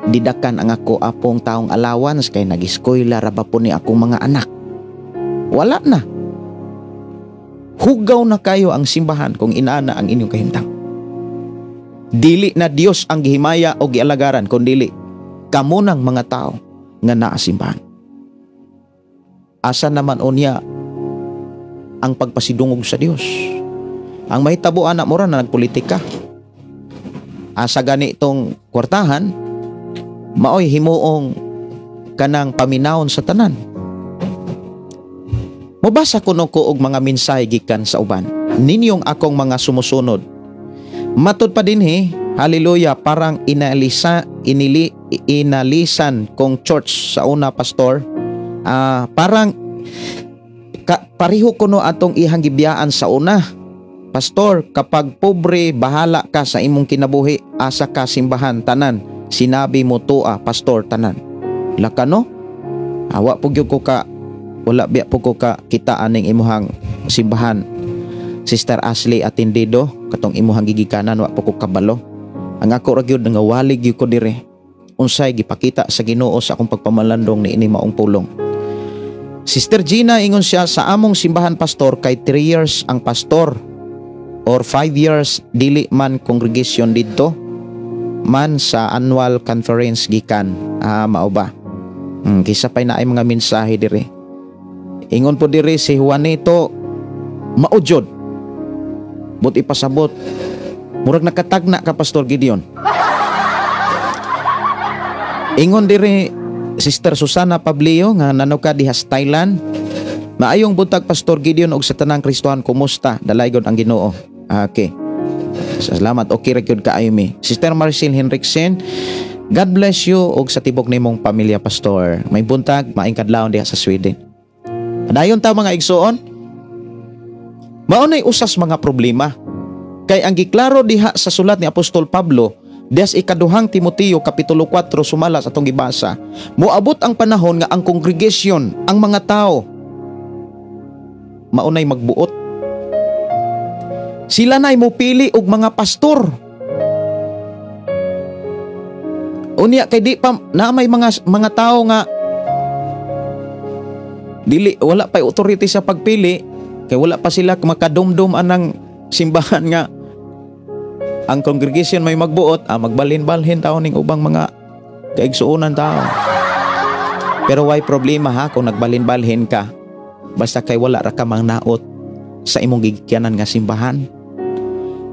D: didakan ang ako apong taong allowance kay nag-eskwela ra ba po ni akong mga anak. Wala na. Hugaw na kayo ang simbahan kung inaana ang inyong kahimtang. Dili na Dios ang gihimaya o gialagaran kun dili kamo ng mga tao nga naa simbahan. Asa naman unya ang pagpasidungog sa Dios? Ang mahitabo ana, mura na nagpolitika. Asa gani itong kwartahan, maoy himuong kanang paminawon sa tanan. Mobasa kuno ko og mga mensahe gikan sa uban. Ninyong akong mga sumusunod. Matud pa dinhi, hallelujah, parang inalisan kong church sa una, pastor. Parang pareho kuno atong ihang gibiyaan sa una. Pastor, kapag pobre, bahala ka sa imong kinabuhi, asa ka simbahan, tanan. Sinabi mo tuwa, pastor, tanan. Lakano? Awa po gyud ko ka, wala biya po ko ka kita aning imuhang simbahan. Sister Ashley Atendido, katong imuhang gigikanan, wa po ko kabalo. Ang ako ra gyud, nangawalig gyud ko dire. Unsay gipakita sa Ginoo sa akong pagpamalandong niini maong pulong. Sister Gina, ingon siya, sa among simbahan, pastor, kay 3 years ang pastor or 5 years, dili man congregation didto man sa annual conference gikan. Ah, mao ba? Kisa pay naay mga mensahe dire. Ingon po dire si Juanito, maujod. But ipasabot, murag nakatagna ka, Pastor Gideon. Ingon dire Sister Susana Pablio nga nanuka diha sa Thailand. Maayong buntag, Pastor Gideon, og sa tanang Kristohan, kumusta? Dalaygon ang Ginoo. Okay. Salamat, okay ra gyud kaayo mi. Sister Marcel Henriksen, God bless you og sa tibok nimong pamilya, pastor. May buntag, maayong kadlawon diha sa Sweden. Padayon ta, mga igsuon. Mao nay usas mga problema. Kay ang giklaro diha sa sulat ni Apostol Pablo, diha sa ikaduhang Timoteo kapitulo 4 sumala sa atong gibasa, moabot ang panahon nga ang congregation, ang mga tao, maunay magbuot. Sila na'y mupili og mga pastor. Unya kay di pa na may mga tao nga dili, wala pa authority sa pagpili kay wala pa sila makadumdum anang simbahan nga ang congregation may magbuot, magbalhin-balhin tao ning ubang mga kaigsuonan tao. Pero why problema ha kung nagbalhin-balhin ka? Basta kay wala ra ka mangnaot sa imong gigikanan nga simbahan.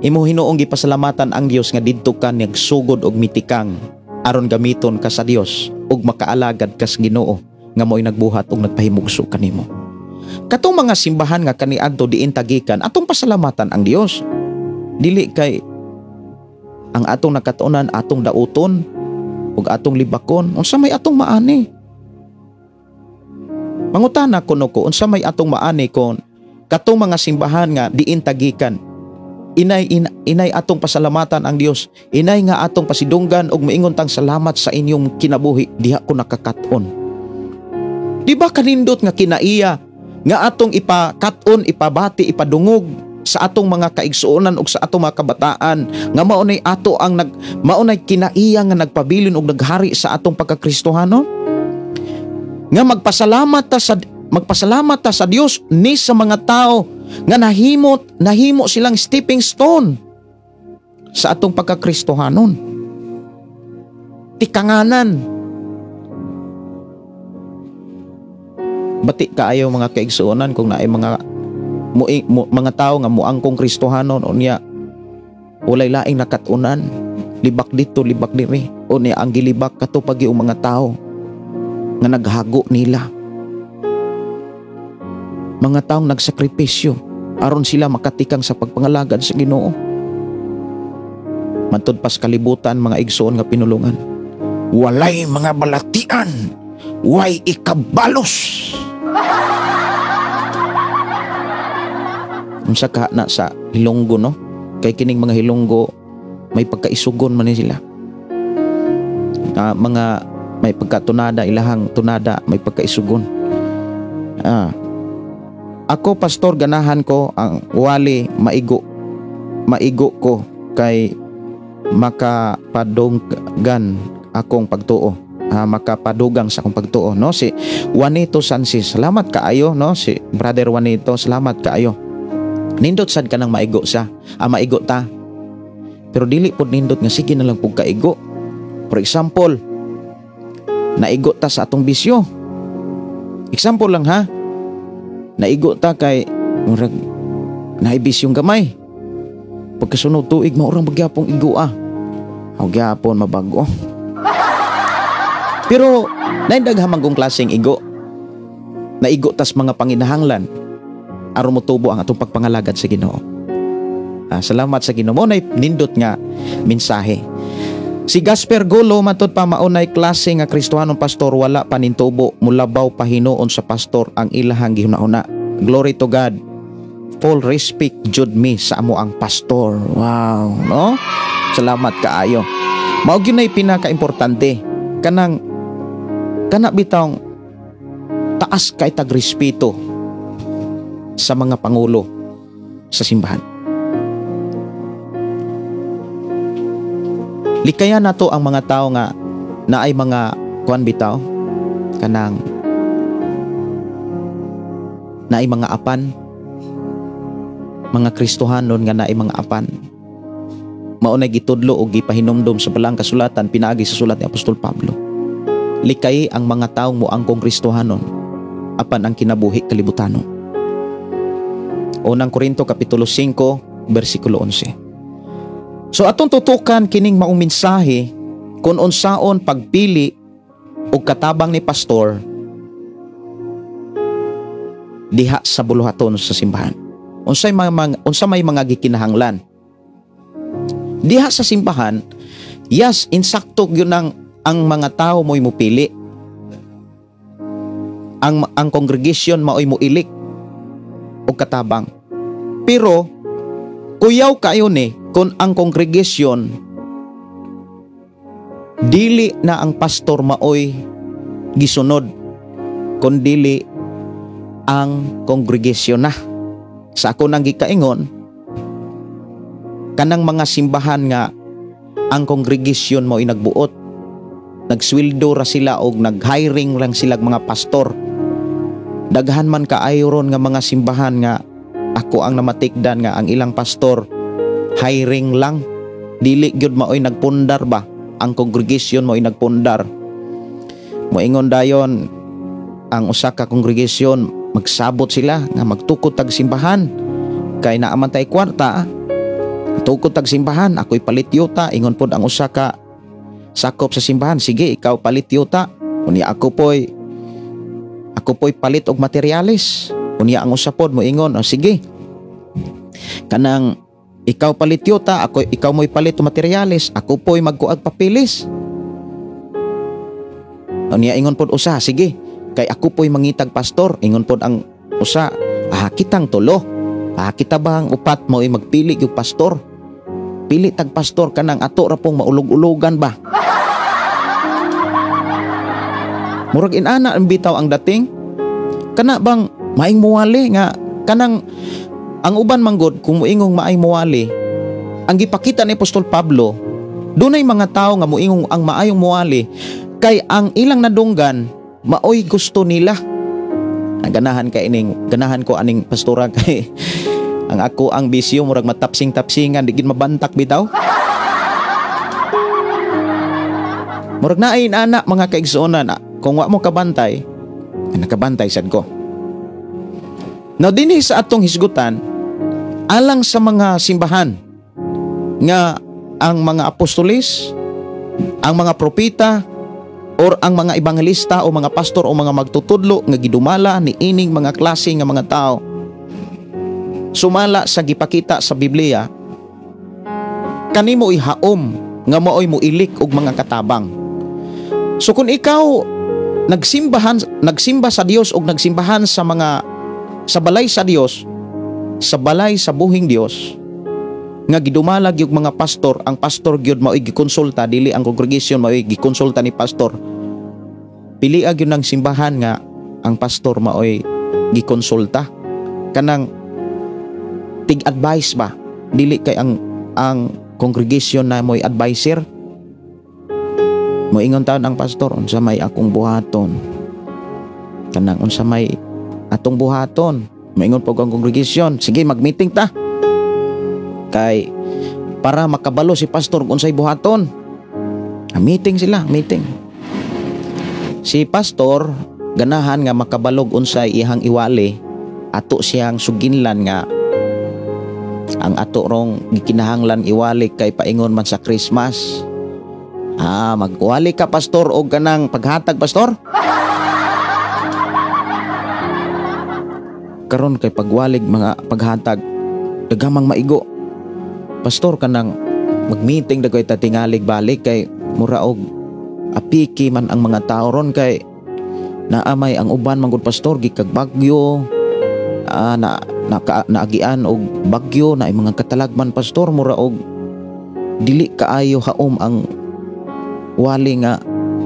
D: Imo hinuong gipasalamatan ang Dios nga didto ka nagsugod og mitikang aron gamiton ka sa Dios ug makaalagad ka sa Ginoo nga mo'y nagbuhat ug nagpahimugso kanimo. Katong mga simbahan nga kaniadto diin tagikan, atong pasalamatan ang Dios. Dili kay ang atong nakatuonan atong dauton ug atong libakon, unsa may atong maani? Mangutana kuno ko, unsa may atong maani kon katong mga simbahan nga diin tagikan? Inay atong pasalamatan ang Dios, inay nga atong pasidunggan ug moingon tang salamat sa inyong kinabuhi, diha ko nakakaton. Di ba kanindot nga kinaiya nga atong ipakat-on, ipabati, ipadungog sa atong mga kaigsuonan ug sa atong mga kabataan nga mao nay ato ang mao nay kinaiya nga nagpabilin ug naghari sa atong pagkakristohanon? Nga magpasalamat ta sa Dios ni sa mga tao nga nahimo silang stepping stone sa atong pagkakristohanon. Tikanganan. Bati kaayo mga kaigsuonan kung naay mga tao nga muangkong Kristohanon, unya walay laing nakatunan, libak dito, libak diri, unya ang gilibak kato pagi ang mga tao nga naghago nila, mga taong nagsakripisyo aron sila makatikang sa pagpangalagad sa Ginoo. Matud pas kalibutan, mga igsoon nga pinulungan, walay mga balatian, way ikabalos. Unsa ka na sa Hilonggo, no? Kay kining mga Hilonggo may pagkaisugon man ni sila. Mga may pagkatunada, ilahang tunada may pagkaisugon. Ako, pastor, ganahan ko ang wali maigo. Maigo ko kay makapadunggan akong pagtuo. Makapadugang sa akong pagtuo, no? Si Juanito Sanchez, salamat kaayo, no? Si Brother Juanito, salamat kaayo. Nindot sad ka nang maigo sa, maigo ta. Pero dili pod nindot nga sige na lang pug kaigo. For example, naigo ta sa atong bisyo. Example lang ha. Naigo ta kay murag naibisyong gamay. Pagkasunod tuig maurang magyapong igo ah. Aw gyapon mabago. Pero naindaghan man kong klaseng igo. Naigo tas mga panginahanglan aron motubo ang atong pagpangalagad sa Ginoo. Salamat sa Ginoo. Mo nay nindot nga mensahe. Si Gasper Golo matud pa maunay klase nga Kristohanong pastor wala pa nintubo mulabaw pa hinuon sa pastor ang ilahang gihuna-huna. Glory to God. Full respect jud mi sa amo ang pastor. Wow, no? Salamat kaayo. Mao gyud nay pinakaimportante kanang kana bitawng taas kay tag respeto sa mga pangulo sa simbahan. Likayan nato ang mga tao nga naay mga kuan bitaw kanang naay mga apan, mga Kristohanon nga naay mga apan. Mao nay gitudlo og gipahinumdom sa balang kasulatan pinaagi sa sulat ni Apostol Pablo. Likay ang mga taong moangkong Kristohanon apan ang kinabuhi kalibutanon. Unang Korinto kapitulo 5 bersikulo 11. So atong tutukan kining maong mensahe kung unsaon pagpili og katabang ni pastor diha sa buluhaton sa simbahan. Unsa may mga gikinahanglan diha sa simbahan? Yes, insakto gyud ang mga tao mo'y mupili. Ang congregation mao'y muilik og katabang. Pero kuyaw kayo ni kung ang congregation dili na ang pastor maoy gisunod, kun dili ang congregation na. Sa ako nang gikaingon, kanang mga simbahan nga ang congregation mao'y nagbuot, nagsweldo ra sila og nag-hiring lang sila mga pastor. Daghan man kaayo ron nga mga simbahan nga ako ang namatikdan nga ang ilang pastor hiring lang, dili gyud maoy nagpundar ba, ang congregation maoy nagpundar. Moingon dayon ang usa ka congregation, magsabot sila nga magtukod tag simbahan kay naa man tay kwarta, tukod tag simbahan, ako'y palit yuta. Ingon pod ang usa ka sakop sa simbahan, sige ikaw palit yuta, unya ako po'y palit og materyales. Unya ang usa pod moingon, oh, sige kanang ikaw palit yuta, ako ikaw mo'y palit og materyales, ako po'y magkuag papilis. Unya ingon pod usa, sige kay ako po'y mangitag pastor. Ingon pod ang usa, kitang tulo, kita bang upat mo'y magpili yung pastor? Pili tag pastor kanang ato ra pong maulog-ulogan ba. Murag inana ang bitaw ang dating. Kana bang maing muwali nga kanang ang uban manggod kung muingong maay muwali, ang gipakita ni Apostol Pablo, dunay mga tao nga muingong ang maayong muwali kay ang ilang nadunggan maoy gusto nila. Ang ganahan kay ining, ganahan ko aning pastora kay ang ako ang bisyo murag matapsing-tapsingan, di gid mabantak bitaw. Murag naay inana mga kaigsuonan, kung wa mo kabantay, nakabantay sad ko. Now dinhi sa atong hisgutan, alang sa mga simbahan nga ang mga apostolis, ang mga propeta, or ang mga ebangelista o mga pastor o mga magtutudlo nga gidumala ni ining mga klase nga mga tao, sumala sa gipakita sa Biblia, kanimo ihaom nga maoy moilik og mga katabang. So kung ikaw nagsimba sa Dios og nagsimbahan sa mga sa balay sa Dios, sa balay sa buhing Dios nga gidumalag yung mga pastor, ang pastor gyud maoy gikonsulta, dili ang congregation maoy gikonsulta ni pastor. Pili gyud ng simbahan nga ang pastor maoy gikonsulta, kanang tig-advice ba, dili kay ang congregation na mo'y advisor. Moingon taon ang pastor, unsa may akong buhaton, kanang unsa may atong buhaton. Moingon pog ang congregation, sige mag-meeting ta kay Para makabalo si pastor kung unsay buhaton. Meeting sila, meeting. Si pastor ganahan nga makabalog unsay iyang iwali, ato siyang suginlan nga ang ato rong gikinahanglan iwali kay paingon man sa Christmas. Ah, magwali ka pastor og kanang paghatag pastor? Karon kay pagwalig mga paghatag dagamang maigo. Pastor kanang magmeeting dagoy ta tingalig balik kay mura og apiki man ang mga tao ron kay naamay ang uban man gud pastor gikag bagyo, na naagian og bagyo na mga katalagman pastor mura og dili kaayo haom ang wali nga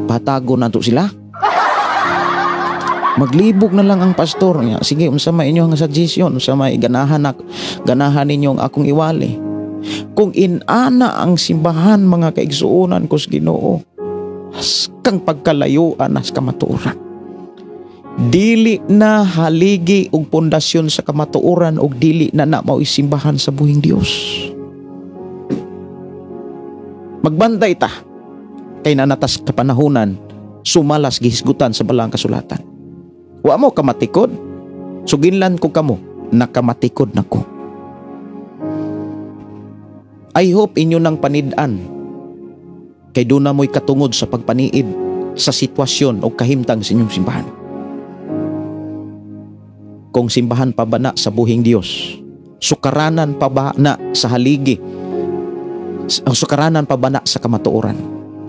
D: patago nato sila. Maglibog na lang ang pastor niya. Sige, unsa may inyo ang suggestion, unsa may ganahan ninyong akong iwali. Kung inana ang simbahan mga kaigsuonan ko sa Ginoo, haskang pagkalayuan has kamatuoran. Dili na haligi og pundasyon sa kamatuoran og dili na na mao'y simbahan sa buhing Dios. Magbantay ta kay nanatas kapanahunan sumalas gihisgutan sa balang kasulatan. Wa mo kamatikod, suginlan ko kamo, nakamatikod na ko. I hope inyo nang panid-an kay doon na mo'y katungod sa pagpaniid sa sitwasyon o kahimtang sa inyong simbahan. Kung simbahan pa ba na sa buhing Dios, sukaranan pa ba na sa haligi, sukaranan pa ba na sa kamatuoran.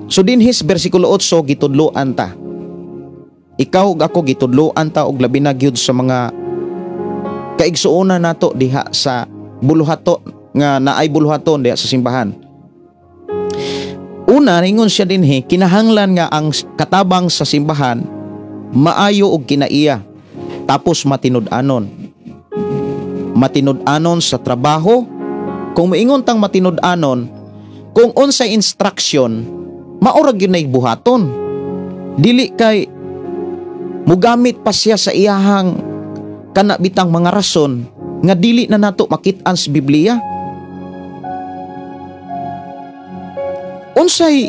D: So dinhis bersikulo 8 gitudloan ta. Ikaw ug ako gitudloan ta og labi na gyud sa mga kaigsuonan nato diha sa buluhato nga naay buluhaton diha sa simbahan. Una, ingon siya dinhi, kinahanglan nga ang katabang sa simbahan maayo og kinaiya, tapos matinud-anon. Matinud-anon sa trabaho. Kung moingon tang matinud-anon, kung unsay instruction, mao ra gyud nay buhaton. Dili kay mugamit pa siya sa iyahang kanabitang mga rason nga dili na nato makit-an sa Biblia. Unsay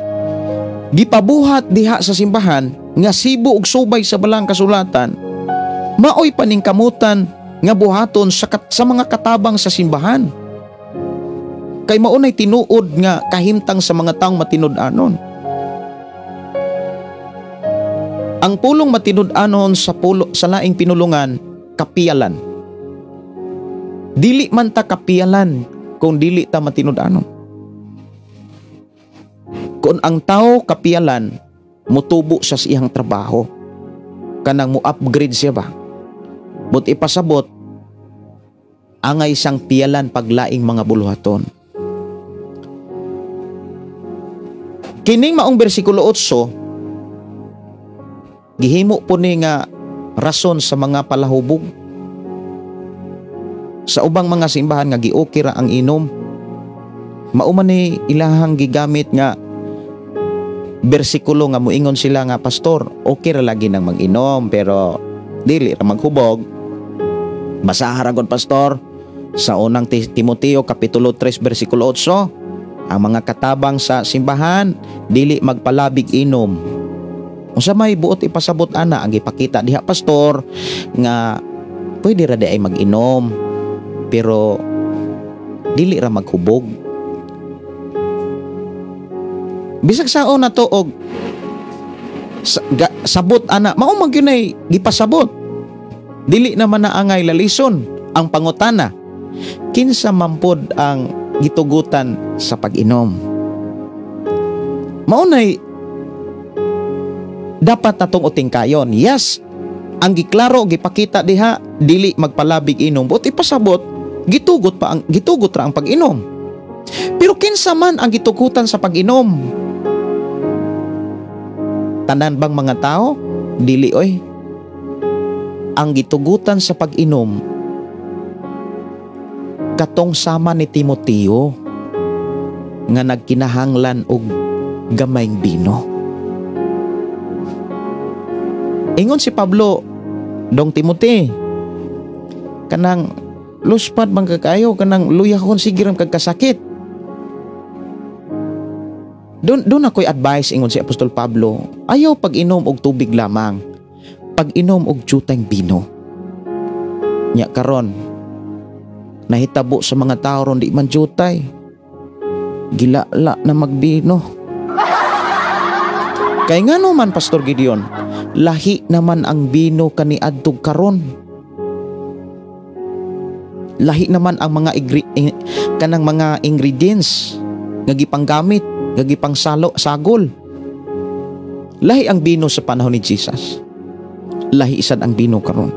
D: gipabuhat diha sa simbahan nga sibo og subay sa balang kasulatan, maoy paningkamutan nga buhaton sa mga katabang sa simbahan. Kay maunay tinuod nga kahimtang sa mga taong matinud-anon. Ang pulong matinud-anon sa pulo, sa laing pinulungan, kapiyalan. Dili man ta kapiyalan kung dili ta matinud-anon. Kung ang tao kapiyalan, mutubo siya sa iyang trabaho. Kanang mo-upgrade siya ba? But ipasabot, angay siyang piyalan paglaing mga buluhaton. Kining maong bersikulo 8, gihimo po ni nga rason sa mga palahubog. Sa ubang mga simbahan nga giokira ang inom, mao man ni ilahang gigamit nga bersikulo nga moingon sila nga, pastor, okay ra lagi nang mag-inom pero dili ra maghubog. Basaha ra gud pastor sa unang Timoteo kapitulo 3 bersikulo 8, ang mga katabang sa simbahan dili magpalabig inom. Unsa may buot ipasabot ana ang gipakita diha pastor nga pwede ra di ay mag-inom pero dili ra maghubog. Bisag sao na to og sabot ana, mao man gyud ay gipasabot. Dili naman na angay lalison ang pangutana. Kinsa man pod ang gitugutan sa pag-inom? Mao nay dapat natong utingkayon. Yes, ang giklaro gipakita diha dili magpalabig inom, but ipasabot gitugot pa ang gitugot ra ang pag-inom. Pero kinsa man ang gitugutan sa pag-inom? Tanan bang mga tao? Dili oy. Ang gitugutan sa pag-inom katong sama ni Timoteo nga nagkinahanglan og gamayng bino. Ingon si Pablo, dong Timoteo, kanang luspad man kakayo, kanang luya kon sige ram kagkasakit. Doon ako'y advice ingon si Apostol Pablo, ayaw pag-inom og tubig lamang, pag-inom og jutang bino. Nya karon nahitabo sa mga tao ron, di man jutay, gilala na magbino. Kay ngano man, Pastor Gideon, lahi naman ang bino kaniadtong karon. Lahi naman ang mga kanang mga ingredients nga gipanggamit, nga gipangsalo sagol. Lahi ang bino sa panahon ni Jesus. Lahi sad ang bino karon.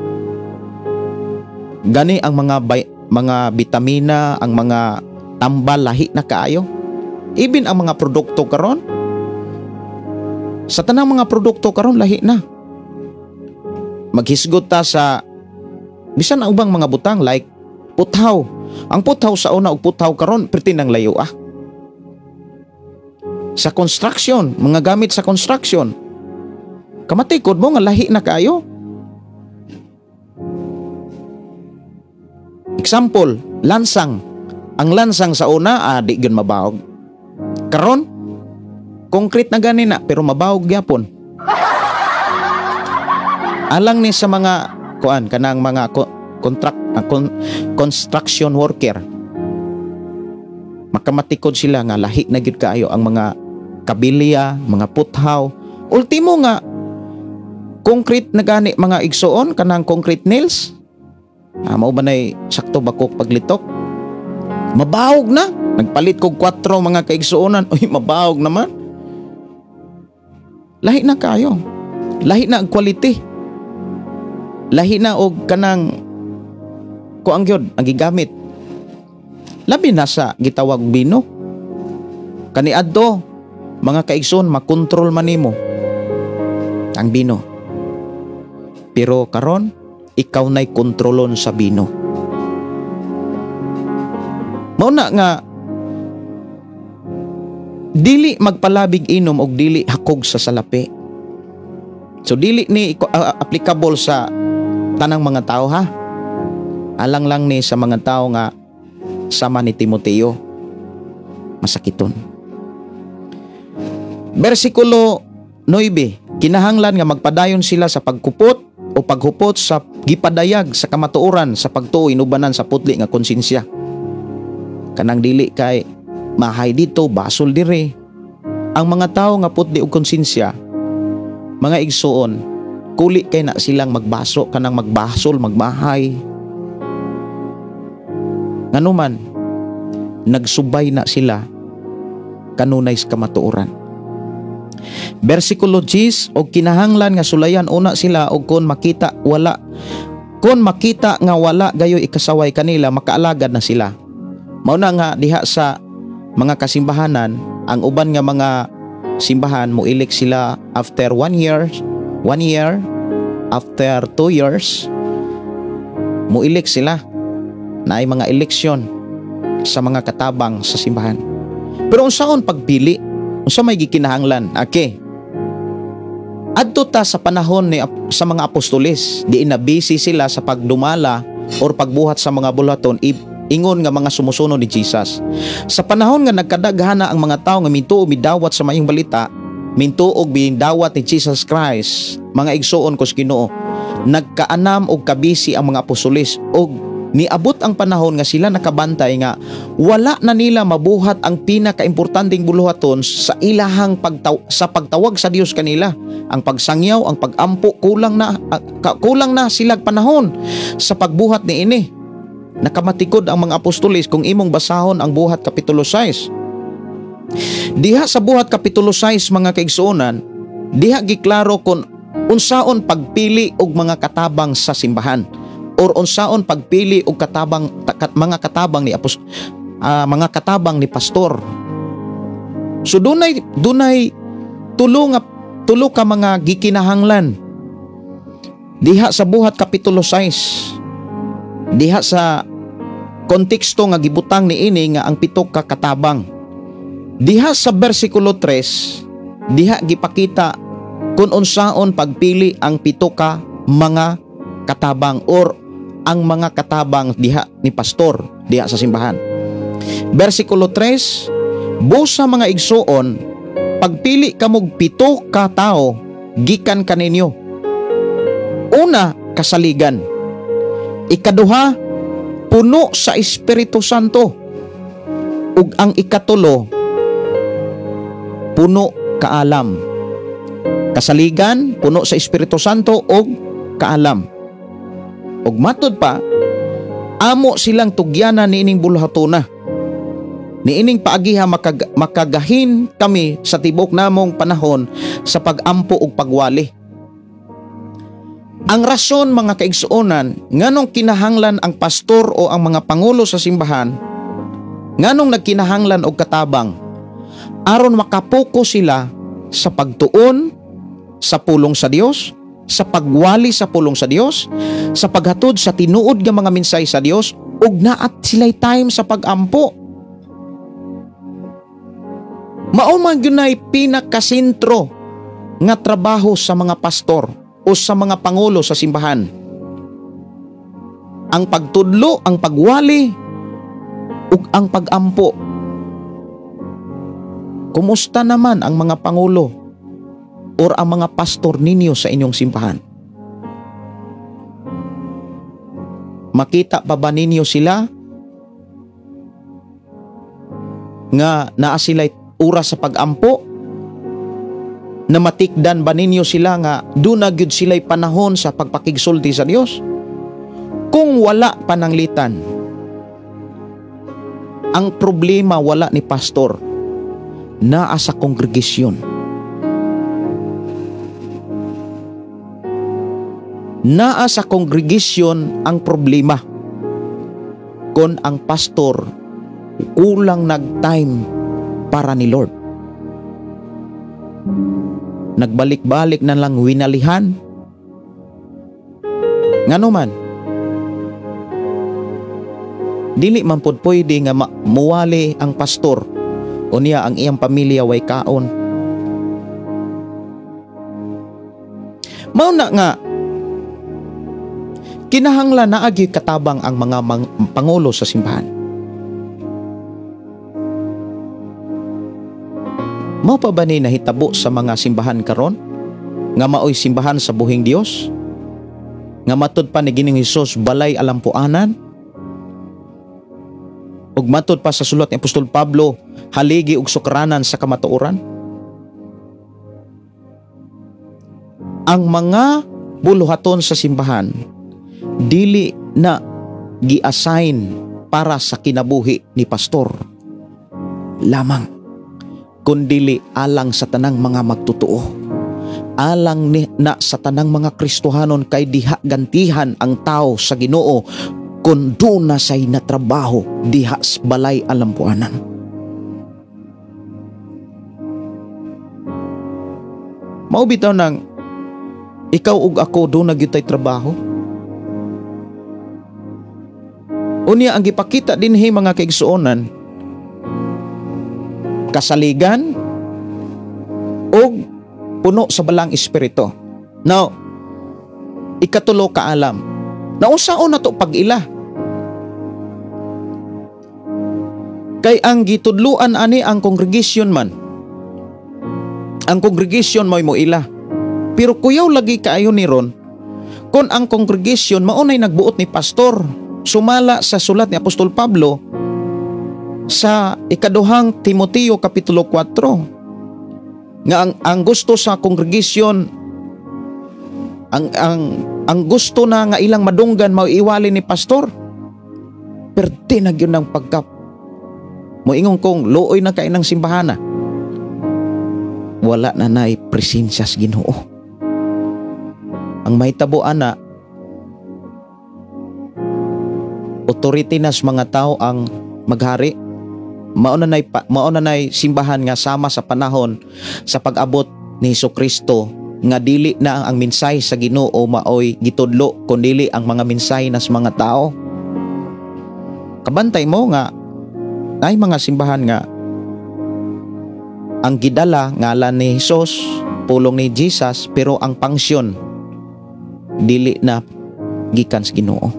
D: Gani ang mga bitamina, ang mga tambal, lahi na kaayo. Even ang mga produkto karon, sa tanang mga produkto karon, lahi na. Maghisgot ta sa bisan ang ubang mga butang like puthaw. Ang puthaw sa una ug puthaw karon, perti nang layo ah. Sa construction, mga gamit sa construction, kamatikod mo nga lahi na kaayo. Example, lansang. Ang lansang sa una, di gyud mabawog. Karon, concrete na gani na, pero mabawog gyapon. Alang ni sa mga kuan, kanang mga construction worker, makamatikod sila nga lahi na gyud kaayo ang mga kabilya, mga puthaw. Ultimo nga concrete na gani mga igsuon, kanang concrete nails. Mao ba nay sakto ba ko paglitok? Mabawog na. Nagpalit kog 4 mga kaigsuonan. Uy, mabawog naman. Lahi na kayo. Lahi na ang quality. Lahi na og kanang kuang gyud ang gigamit. Labi na sa gitawag bino. Kaniadto mga kaigsoon, makontrol man nimo ang bino. Pero karon ikaw na'y kontrolon sa bino. Mao na nga dili magpalabig inom og dili hakog sa salapi. So dili ni applicable sa tanang mga tao ha. Alang lang ni sa mga tao nga sama ni Timoteo, masakiton. Bersikulo 9, kinahanglan nga magpadayon sila sa pagkupot o paghupot sa gipadayag sa kamatuoran sa pagtuo inubanan sa putli nga konsensya. Kanang dili kay mahay dito, basol dire. Ang mga tao nga putli og konsensya, mga igsuon, kuli kay na silang magbaso, kanang magbasol, magmahay. Nganuman, nagsubay na sila kanunay sa kamatuoran. Bersikulo 10, og kinahanglan nga sulayan una sila og kon makita nga wala gayoy ikasaway kanila, makaalagad na sila. Mao na nga diha sa mga kasimbahanan, ang uban nga mga simbahan moilik sila after 1 year, 1 year, after 2 years moilik sila. Naay mga eleksyon sa mga katabang sa simbahan. Pero unsaon pagpili? Unsa may gikinahanglan? Okay. Adto ta sa panahon ni sa mga apostoles, di na busy sila sa pagdumala or pagbuhat sa mga buluhaton, ingon nga mga sumusunod ni Jesus. Sa panahon nga nagkadaghana ang mga tawo nga mintuo midawat sa maayong balita, mintuo og bidawat ni Jesus Christ, mga igsuon ko sa Ginoo, nagkaanam og kabisi ang mga apostoles og niabot ang panahon nga sila nakabantay nga wala na nila mabuhat ang pinakaimportanteng buluhaton sa ilahang sa pagtawag sa Dios kanila. Ang pagsangyaw, ang pagampo, kulang na sila panahon sa pagbuhat niini. Nakamatikod ang mga apostoles kung imong basahon ang Buhat Kapitulo 6. Diha sa Buhat Kapitulo 6 mga kaigsuonan, diha giklaro kon unsaon pagpili og mga katabang sa simbahan or unsaon pagpili og katabang mga katabang ni mga katabang ni pastor. So dunay tulo ka mga gikinahanglan diha sa Buhat Kapitulo 6. Diha sa konteksto nga gibutang niini nga ang pito ka katabang. Diha sa bersikulo 3, diha gipakita kung unsaon pagpili ang pito ka mga katabang or ang mga katabang diha ni pastor diha sa simbahan. Bersikulo 3, busa mga igsuon, Pagpili kamog 7 ka tawo gikan kaninyo. Una, kasaligan. Ikaduha, puno sa Espiritu Santo. Ug ang ikatulo, puno kaalam. Kasaligan, puno sa Espiritu Santo ug kaalam. Ug matud pa, amo silang tugyanan niining bulhatona. Niining paagiha makagahin kami sa tibok namong panahon sa pagampo ug pagwali. Ang rason, mga kaigsuonan, nganong kinahanglan ang pastor o ang mga pangulo sa simbahan, nganong nagkinahanglan og katabang, aron makapoko sila sa pagtuon sa pulong sa Dios, sa pagwali sa pulong sa Dios, sa paghatod sa tinuod nga mga mensahe sa Dios, ug naat sila'y time sa pagampo. Mao man gyud pinakasentro nga trabaho sa mga pastor o sa mga pangulo sa simbahan. Ang pagtudlo, ang pagwali, ug ang pagampo. Kumusta naman ang mga pangulo or ang mga pastor ninyo sa inyong simbahan? Makita pa ba ninyo sila nga naa sila'y oras sa pagampo? Namatikdan ba ninyo sila nga doon na gyud sila'y panahon sa pagpakigsulti sa Dios? Kung wala pananglitan, ang problema wala ni pastor, naa sa kongregasyon. Naa sa kongregasyon ang problema. Kung ang pastor kulang nag-time para ni Lord, nagbalik-balik na lang winalihan. Ngano man, dili man pud pwede nga muwali ang pastor unya ang iyang pamilya way kaon. Mao na nga kinahanglan naagi katabang ang mga pangulo sa simbahan. Mao pa ba ni nahitabo sa mga simbahan karon nga maoy simbahan sa buhing Dios, nga matud pa ni Ginoong Hesus balay alampuanan, ug matud pa sa sulat ni Apostol Pablo haligi og sukranan sa kamatuoran? Ang mga buluhaton sa simbahan dili na gi-assign para sa kinabuhi ni pastor lamang, kundili alang sa tanang mga magtotoo, alang ni na sa tanang mga Kristohanon, kay diha gantihan ang tao sa Ginoo kun doon na say natrabaho diha sa balay alampuanan. Mao bitaw nang ikaw ug ako doon na gyud tay trabaho. Unya ang gipakita dinhi, mga kaigsuonan, kasaligan ug puno sa balang espiritu. Now, ikatulo, kaalam. Naunsaon na to pag-ila? Kay ang gitudluan ani ang congregation man. Ang congregation mo'y moila. Pero kuyaw lagi kaayo ni ron kung ang congregation maunay nagbuot ni pastor, sumala sa sulat ni Apostol Pablo sa ikaduhang Timoteo kapitulo 4 nga ang gusto sa congregation, ang gusto na nga ilang madunggan maiwali ni pastor. Perte na gyud ng pagkap moingon kong luoy na kay ng simbahana, wala na nay presensya sa Ginoo. Ang mahitabo ana, authority nas mga tao ang maghari. Mao na nay simbahan nga sama sa panahon sa pag-abot ni Hesukristo, nga dili na ang mensahe sa Ginoo maoy gitudlo, kundili ang mga mensahe nas mga tao. Kabantay mo nga ay mga simbahan nga ang gidala ngalan ni Hesus, pulong ni Jesus, pero ang pangsyon dili na gikan sa Ginoo.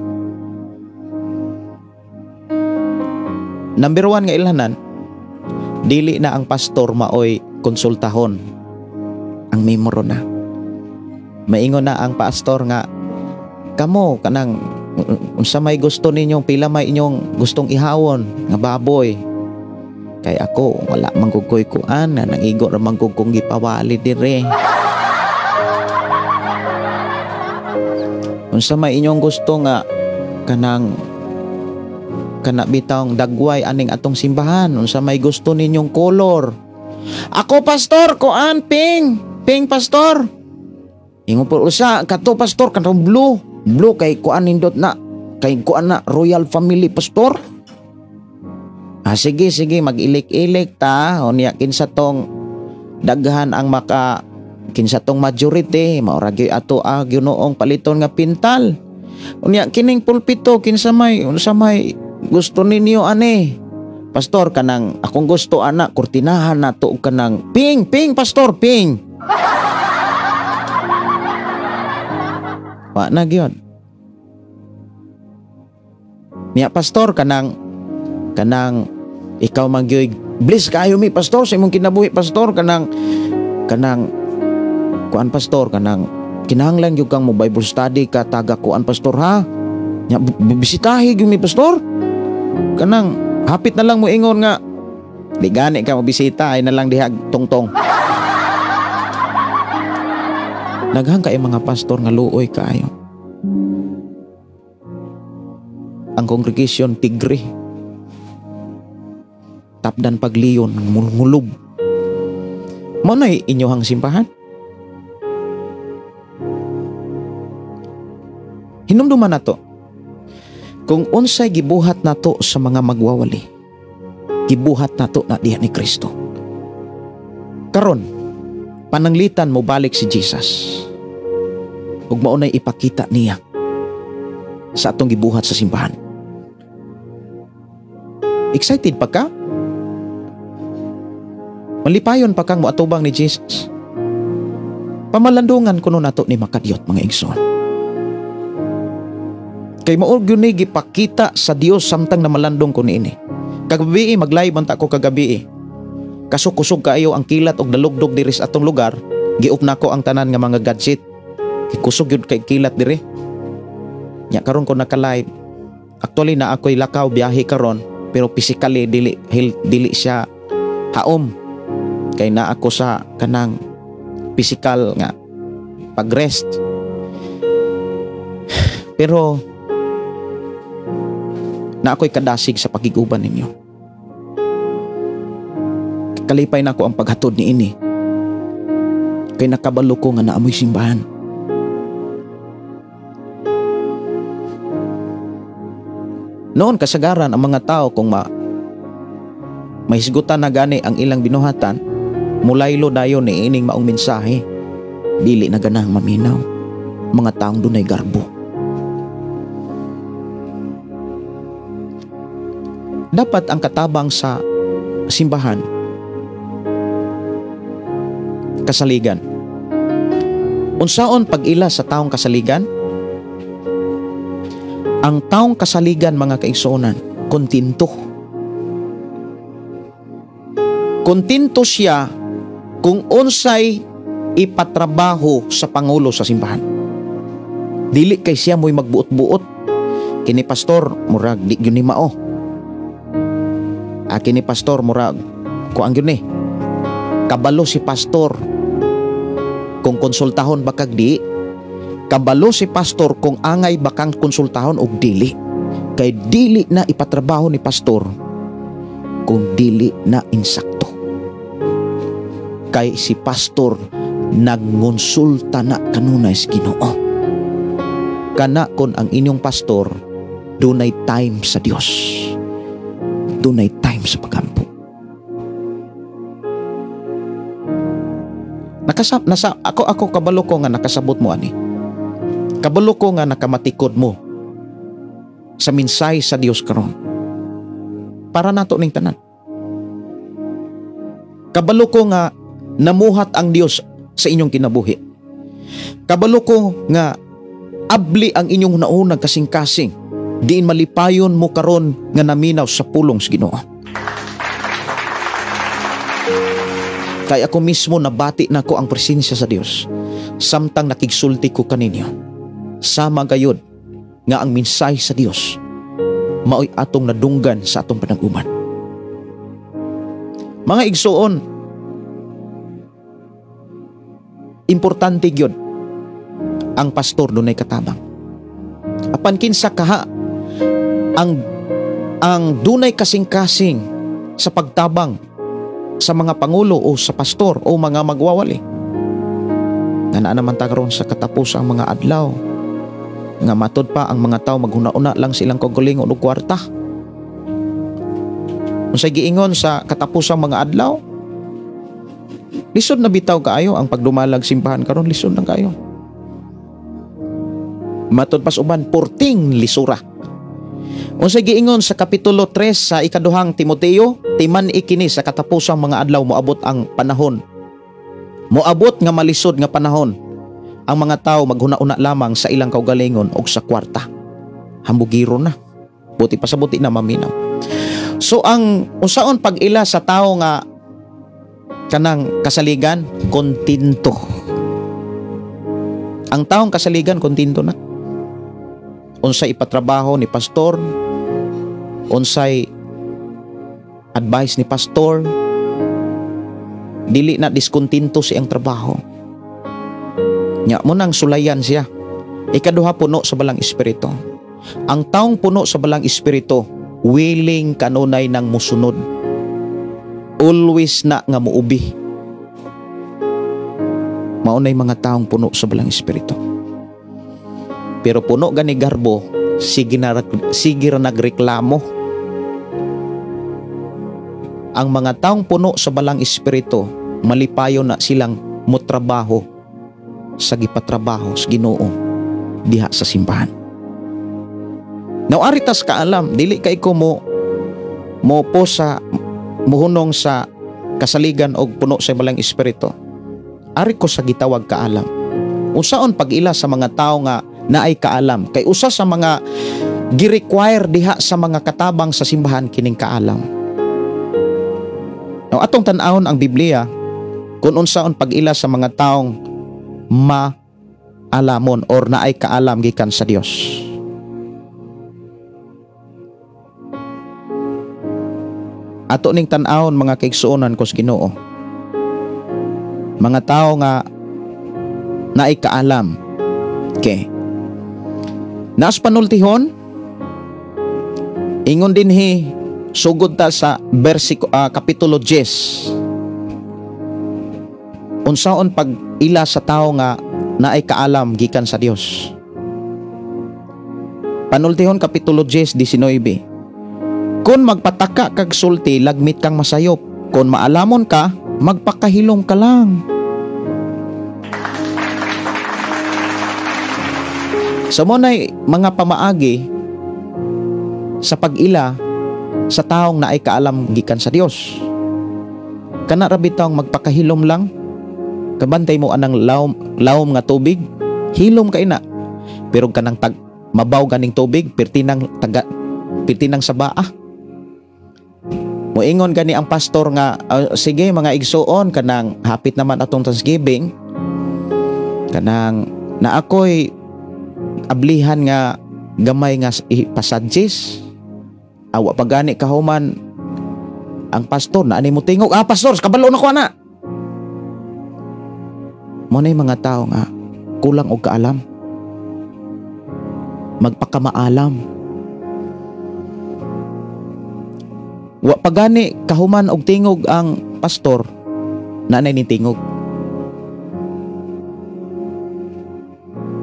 D: Number 1 nga ilhanan, dili na ang pastor maoy Konsultahon ang miyembro na. Maingon na ang pastor nga kamo kanang unsa may gusto ninyong pila may inyong gustong ihawon nga baboy. Kay ako wala man gud koy kuan na nangigo ra man gud kong gipawali dire. Unsa may inyong gusto nga kanang kana bitawng dagway aning atong simbahan, unsa may gusto ninyong kolor? Ako pastor kuan ping, ping pastor. Ingon po usa kato pastor kanang blue, blue kay kuan nindot na, kay kuan na royal family pastor. Ah sige sige mag-ilik-ilik ta, unya kinsa tong daghan ang maka kinsa tong majority mao ra gyud ato Ginoong paliton nga pintal. Unya kining pulpito kinsa may unsa may gusto ninyo ani? Pastor kanang akong gusto ana kurtinahan nato og kanang ping ping pastor ping. Wa na gyud. Niya pastor kanang kanang ikaw man gyud bless kaayo mi pastor sa imong kinabuhi pastor kanang kanang kuan pastor kanang kinahanglan gyud kang mo Bible study ka taga kuan pastor ha. Nya bisitahi gyud mi pastor. Kanang hapit na lang mo ingon nga di gani ka mo bisita ay na lang diha tongtong. Daghan kay mga pastor nga luoy kaayo. Ang congregation tigre. Tapdan pagliyon ngulub. Mao nay inyohang simbahan. Hinumduman nato kung unsay gibuhat nato sa mga magwawali, gibuhat nato na diha ni Kristo. Karon pananglitan mo balik si Jesus ug mao nay ipakita niya sa atong gibuhat sa simbahan. Excited pa ka? Malipayon pa kang moatubang ni Jesus? Pamalandungan kuno nato ni makadiyot mga igsoon. Kay mao gyud ni gipakita sa Dios samtang namalandong ko niini. Kagabi mag-live man ta ko kagabi. Kasuk-kusog kaayo ang kilat og dalugdog diri sa atong lugar, giup nako ang tanan nga mga gadget. Kusog gyud kay kilat diri. Nya karon ko naka-live. Actually na ako'y lakaw biyahe karon, pero physically dili dili siya haom. Kay na ako sa kanang physical nga pag-rest. Pero na ako'y kadasig sa pagiguban ninyo. Kalipay na ako ang paghatod ni ini. Kay nakabalo ko nga naamoy simbahan. Noon kasagaran ang mga tao kung mahisgutan na gani ang ilang binuhatan, mulaylo dayon ni ining maong mensahe. Dili na ganang maminaw. Mga taong dunay garbo. Dapat ang katabang sa simbahan kasaligan. Unsaon pag-ila sa taong kasaligan? Ang taong kasaligan mga kaigsuonan, kontento. Kontento siya kung unsay ipatrabaho sa pangulo sa simbahan. Dili kay siya mo'y magbuot-buot. Kini pastor murag di gyud ni mao. Kini pastor murag kuang gyud ni. Kabalo si pastor kung konsultahon bakag di. Kabalo si pastor kung angay bakang konsultahon og dili. Kay dili na ipatrabaho ni pastor kung dili na insakto. Kay si pastor nagngonsulta na kanunay sa Ginoo. Kana kon ang inyong pastor dunay time sa Dios. Dunay time sa pagampo. Ako kabalo ko nga nakasabot mo ani. Kabalo ko nga nakamatikod mo sa minsay sa Dios karon. Para nato ning tanan. Kabalo ko nga namuhat ang Dios sa inyong kinabuhi. Kabalo ko nga abli ang inyong hunauna kasing-kasing. Diin malipayon mo karon nga naminaw sa pulong sa Ginoo. Kay ako mismo nabati na ko ang presensya sa Dios samtang nakigsulti ko kaninyo. Sama gayud nga ang mensahe sa Dios maoy atong nadunggan sa atong panag-uman. Mga igsuon, importante gyud ang pastor dunay katabang. Apan kinsa kaha ang dunay kasing-kasing sa pagtabang sa mga pangulo o sa pastor o mga magwawali. Nga naa naman ta karon sa katapusang mga adlaw nga matud pa ang mga tao maghuna-una lang silang kaugalingon og kwarta. Unsay giingon sa katapusang mga adlaw? Lisod na bitaw kaayo ang pagdumalag simbahan karon, lisod na kaayo. Matud pas uban porting lisura. Unsay giingon sa kapitulo 3 sa ikaduhang Timoteo, timan ikini sa katapusang mga adlaw moabot ang panahon. Moabot nga malisod nga panahon. Ang mga tao maghuna-una lamang sa ilang kaugalingon og sa kwarta. Hambugiro na. Buti pa sa buti na maminaw. So ang usaon pag-ila sa tao nga kanang kasaligan, kontento. Ang taong kasaligan, kontento na. Unsay ipatrabaho ni pastor, unsay advice ni pastor, dili na diskontento siyang trabaho. Nya mo nang sulayan siya. Ikaduha, puno sa balang espiritu. Ang taong puno sa balang espiritu, willing kanunay nang musunod. Always na nga muubi. Maunay mga taong puno sa balang espiritu. Pero puno gani garbo, sige ra nagreklamo. Ang mga taong puno sa balang espiritu, malipayo na silang mutrabaho sa gipatrabaho sa Ginoo diha sa simbahan. Now aritas kaalam, dili kay ko mo po sa muhunong sa kasaligan og puno sa balang espiritu. Ari ko sa gitawag kaalam. Unsaon pag-ila sa mga tao nga naay kaalam? Kay usa sa mga gi-require diha sa mga katabang sa simbahan kining kaalam. Now atong tan-awon ang Biblia kung unsaon pag-ila sa mga taong maalamon or naay kaalam gikan sa Dios. Ato ning tan-awon mga kaigsuonan ko sa Ginoo. Mga tao nga naay kaalam. Okay. Naas panultihon, ingon dinhi sugod ta sa kapitulo 10. Unsaon pag-ila sa tao nga naay kaalam gikan sa Dios. Panultihon kapitulo 10, 19. Kung magpataka kag sulti, lagmit kang masayop. Kung maalamon ka, magpakahilom ka lang. So mo na'y mga pamaagi sa pag-ila sa taong naay kaalam gikan sa Dios. Kana ra bitawng magpakahilom lang. Kabantay mo anang lawom nga tubig, hilom kay na. Pero kanang mabaw ganing tubig, pirtinang taga, pirtinang sabaa. Moingon gani ang pastor nga sige mga igsuon, kanang hapit naman atong Thanksgiving, kanang na ako'y ablihan nga gamay nga pasadjes. Awa pa gani kahuman ang pastor na ani mo tingog, pastor kabalo na ko ana. Mo nay mga tao nga kulang og kaalam, magpakamaalam. Wa pa gani kahuman og tingog ang pastor, naanay ni tingog.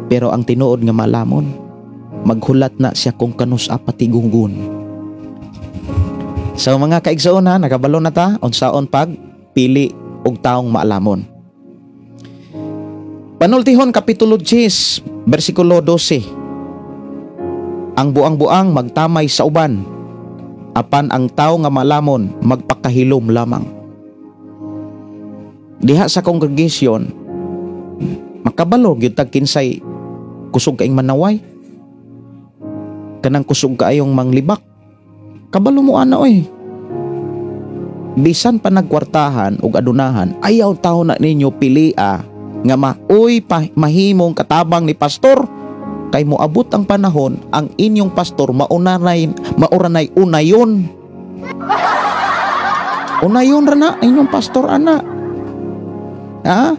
D: Pero ang tinuod nga malamon, maghulat na siya kung kanus apatigunggon. So mga kaigsoon ha, nakabalo na ta unsaon pag pili og taong maalamon. Panultihon kapitulo 10 bersikulo 12. Ang buang-buang magtamay sa uban, apan ang tao nga malamon magpakahilom lamang. Diha sa congregation, makabalo gyud tag kinsay kusog kaing manaway, kanang kusog kaayong manglibak. Kabalo mo ana oy. Bisan pa nagkwartahan ug adunahan, ayaw taon na ninyo pilia nga maoy mahimong katabang ni pastor, kay moabot ang panahon ang inyong pastor mauranay unayon. Unayon ra na inyong pastor ana. Ha?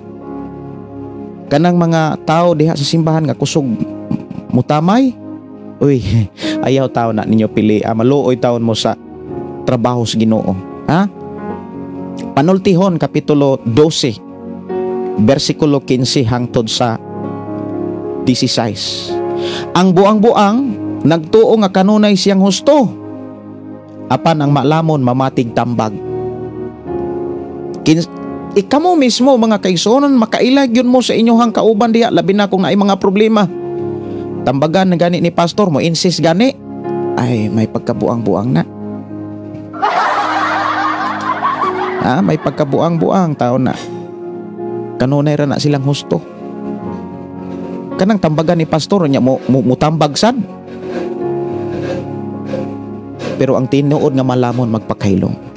D: Kanang mga tao diha sa simbahan nga kusog mutamay, uy, ayaw taon na ninyo pili, maluoy taon mo sa trabaho sa Ginoo. Ha? Panultihon kapitulo 12 bersikulo 15 hangtod sa 16. Ang buang-buang nagtuo nga kanunay siyang husto, apan ang maalamon mamatig tambag. Ikamo mismo mga kaigsuonan, makailag yun mo sa inyohang kauban diha, labi na kung naay mga problema. Tambagan na gani ni pastor mo, insist gani, ay may pagkabuang-buang na. Ha, may pagkabuang-buang tao na. Kanunay ra na silang husto. Kanang tambagan ni pastor nya mo mutambag sad. Pero ang tinuod nga malamon magpakailong.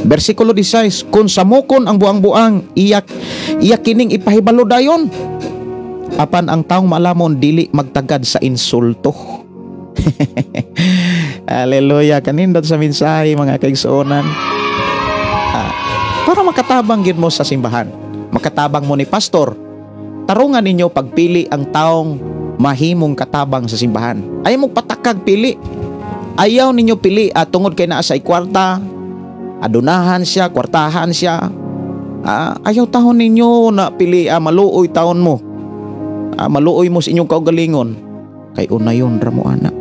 D: Bersikulo 16, kung samukon ang buang-buang, iyak kining ipahibalo dayon. Apan ang taong malamon dili magtagad sa insulto. Hallelujah, kanindot sa mensahe mga kaigsuonan. Para makatabang gid mo sa simbahan, makatabang mo ni pastor, tarungan ninyo pagpili ang taong mahimong katabang sa simbahan. Ayaw mo patakag pili. Ayaw ninyo pili at tungod kay naa sa kwarta, adunahan siya, kwartahan siya. Ayaw taon ninyo na pili, maluoy taon mo. Maluoy mo sa inyong kaugalingon. Kay unayon ra mo ana.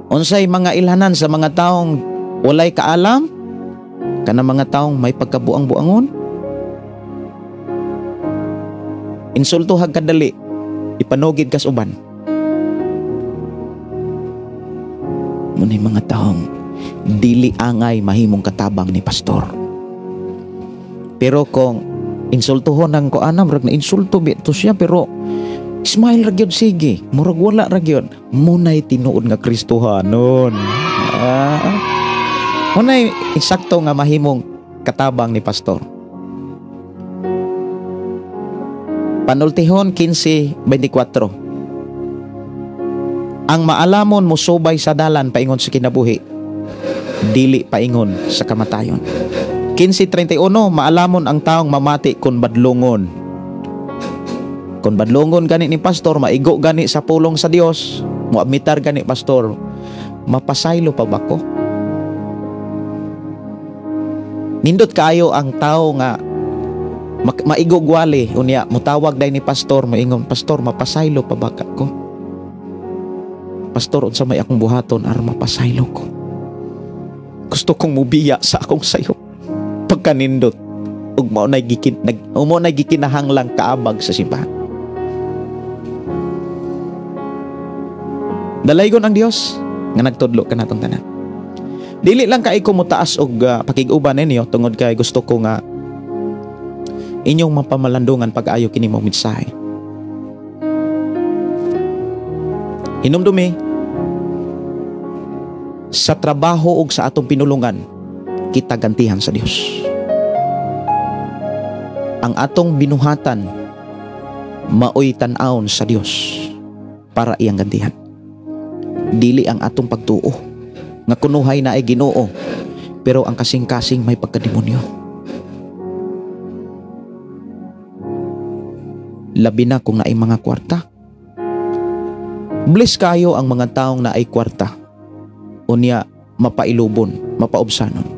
D: Unsay mga ilhanan sa mga taong walay kaalam? Kana mga taong may pagkabuang-buangon? Insulto hag kadali, ipanugid kas uban. Munay mga taong dili angay mahimong katabang ni pastor. Pero kung insultuhon ang kuana, murag na insulto bito siya, pero smile ra gyud, sige, murag wala ra gyud. Munay tinuod nga Kristohanon. Munay insakto nga mahimong katabang ni pastor. Panultihon 15:24. Ang maalamon mosubay sa dalan paingon sa kinabuhi, dili paingon sa kamatayon. 15:31, maalamon ang taong mamati kun badlongon. Kun badlongon gani ni pastor, maigo gani sa pulong sa Dios, moadmitar gani pastor, mapasaylo pa ba ko? Nindot kaayo ang tao nga maigo gwali, unya mutawag day ni pastor, moingon, pastor, mapasaylo pa ba ko? Pastor, unsa may akong buhaton aron mapasaylo ko? Gusto kong mubiya sa akong sayo. Pagkanindot ug mao nay gikinahanglang kaabag sa simbahan. Dalaygon ang Dios nga nagtudlo kanatong tanan. Dili lang kay ko motaas og pakig-uban ninyo tungod kay gusto ko nga inyong mapamalandungan pag-ayo kini mo mensahe. Hinumdumi sa trabaho ug sa atong pinulungan, kita gantihan sa Dios. Ang atong binuhatan maoy tan-awon sa Dios para iyang gantihan. Dili ang atong pagtuo nga kunuhay na ay Ginoo, pero ang kasing-kasing may pagkademonyo. Labi na kung naay mga kwarta. Bless kayo ang mga taong naay kwarta. Unya mapailubon, mapaubsanon.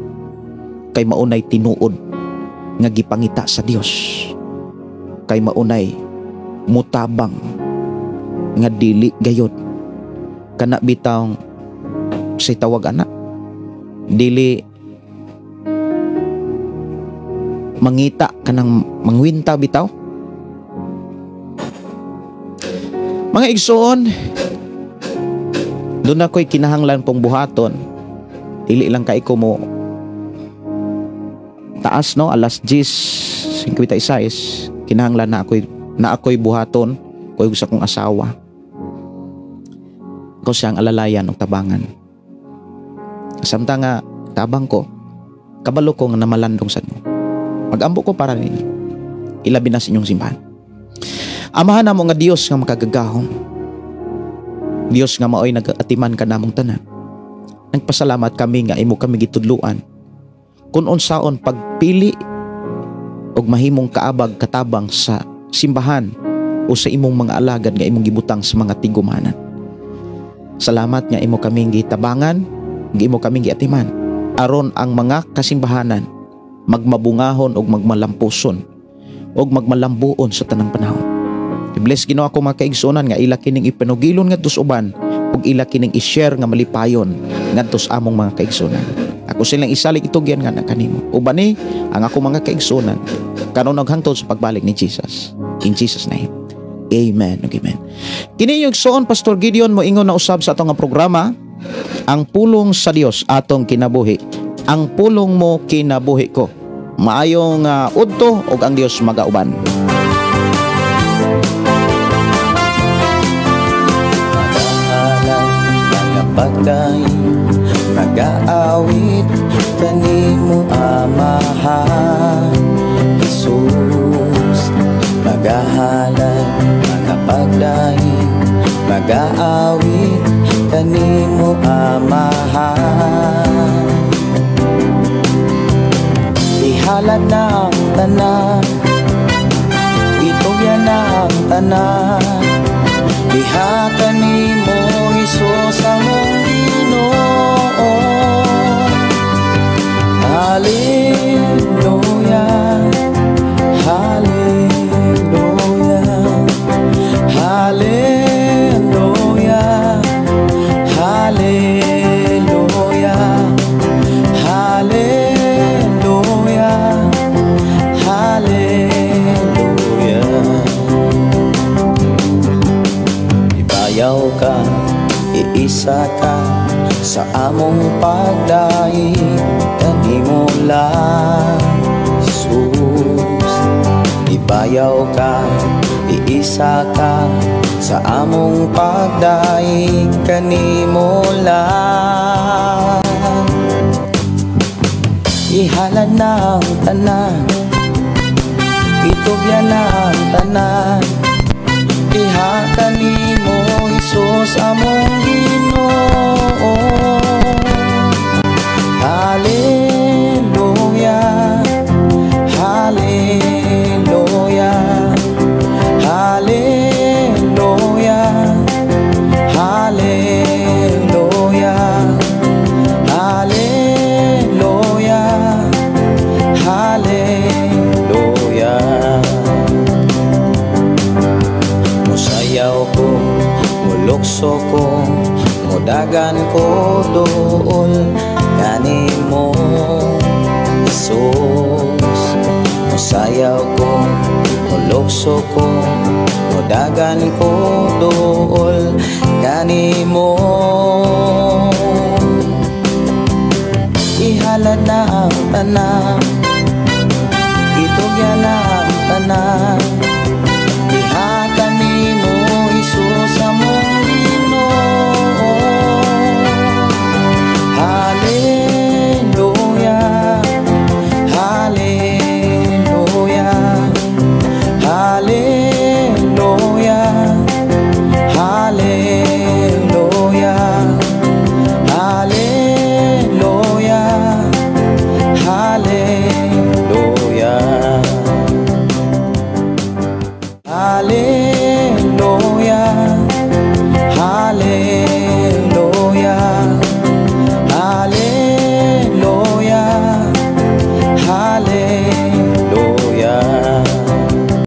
D: Kay maunay tinuod nga gipangita sa Dios. Kay maunay mutabang nga dili gayod. Kana bitawng say tawag ana, dili mangita kanang mangwinta bitaw. Mga igsoon, doon ako'y kinahanglan pong buhaton. Dili lang kay ko mo taas, no, alas 10:56 kinahanglan na ako'y buhaton ko'y sa akong asawa. Ko siyang alalayan og tabangan. Samtang nga tabang ko, kabalo ko nga namalandong sad mo. Magambo ko para ninyo. Ilabi na sa inyong simbahan. Amahan namo nga Dios nga makagagahom. Dios nga maoy nagaatiman kanamong tanan. Nagpasalamat kami nga imo kami gitudluan kung unsaon pagpili og mahimong kaabag, katabang sa simbahan o sa imong mga alagad nga imong gibutang sa mga tigumanan. Salamat nga imo kaming gitabangan, nga imo kaming giatiman aron ang mga kasimbahanan magmabungahon og magmalampuson og magmalambuon sa tanang panahon. I-bless, Ginoo, ako mga kaigsuonan nga ila kining ipanugilon ngadto sa uban ug ila kining i-share nga malipayon ngadto sa among mga kaigsuonan. Ako silang isalig, itugyan nga na kanimo. Ubani ang ako mga kaigsuonan karon ug hangtod sa pagbalik ni Jesus. In Jesus' name. Amen ug amen. Kini inyong igsoon, Pastor Gideon, moingon na usab sa atong nga programa, Ang Pulong sa Dios Atong Kinabuhi. Ang pulong mo, kinabuhi ko. Maayong udto ug ang Dios magauban.
E: Magahalad, magapagdaig, magaawit kanimo, Amahan Jesus. Magahalad, magapagdaig, magaawit kanimo, Amahan. Ihalad na ang tanan, itugyan na ang tanan, diha kanimo, Hesus, among Ginoo. Hallelujah, Hallelujah, Hallelujah, Hallelujah, Hallelujah, Hallelujah. Ibayaw ka, iisa ka sa among pagdaig kanimo lang, Jesus. Ibayaw ka, iisa ka sa among pagdaig kanimo lang. Ihalad na ang tanan, itugyan na ang tanan, diha kanimo, Hesus, among Ginoo. Hallelujah, Hallelujah, Hallelujah, Hallelujah, Hallelujah, Hallelujah. Musayaw ko, mulukso ko, mudagan ko dool kanimo, Jesus. Musayaw ko, mulukso ko, mudagan ko dool kanimo. Ihalad na ang tanan, itugyan na.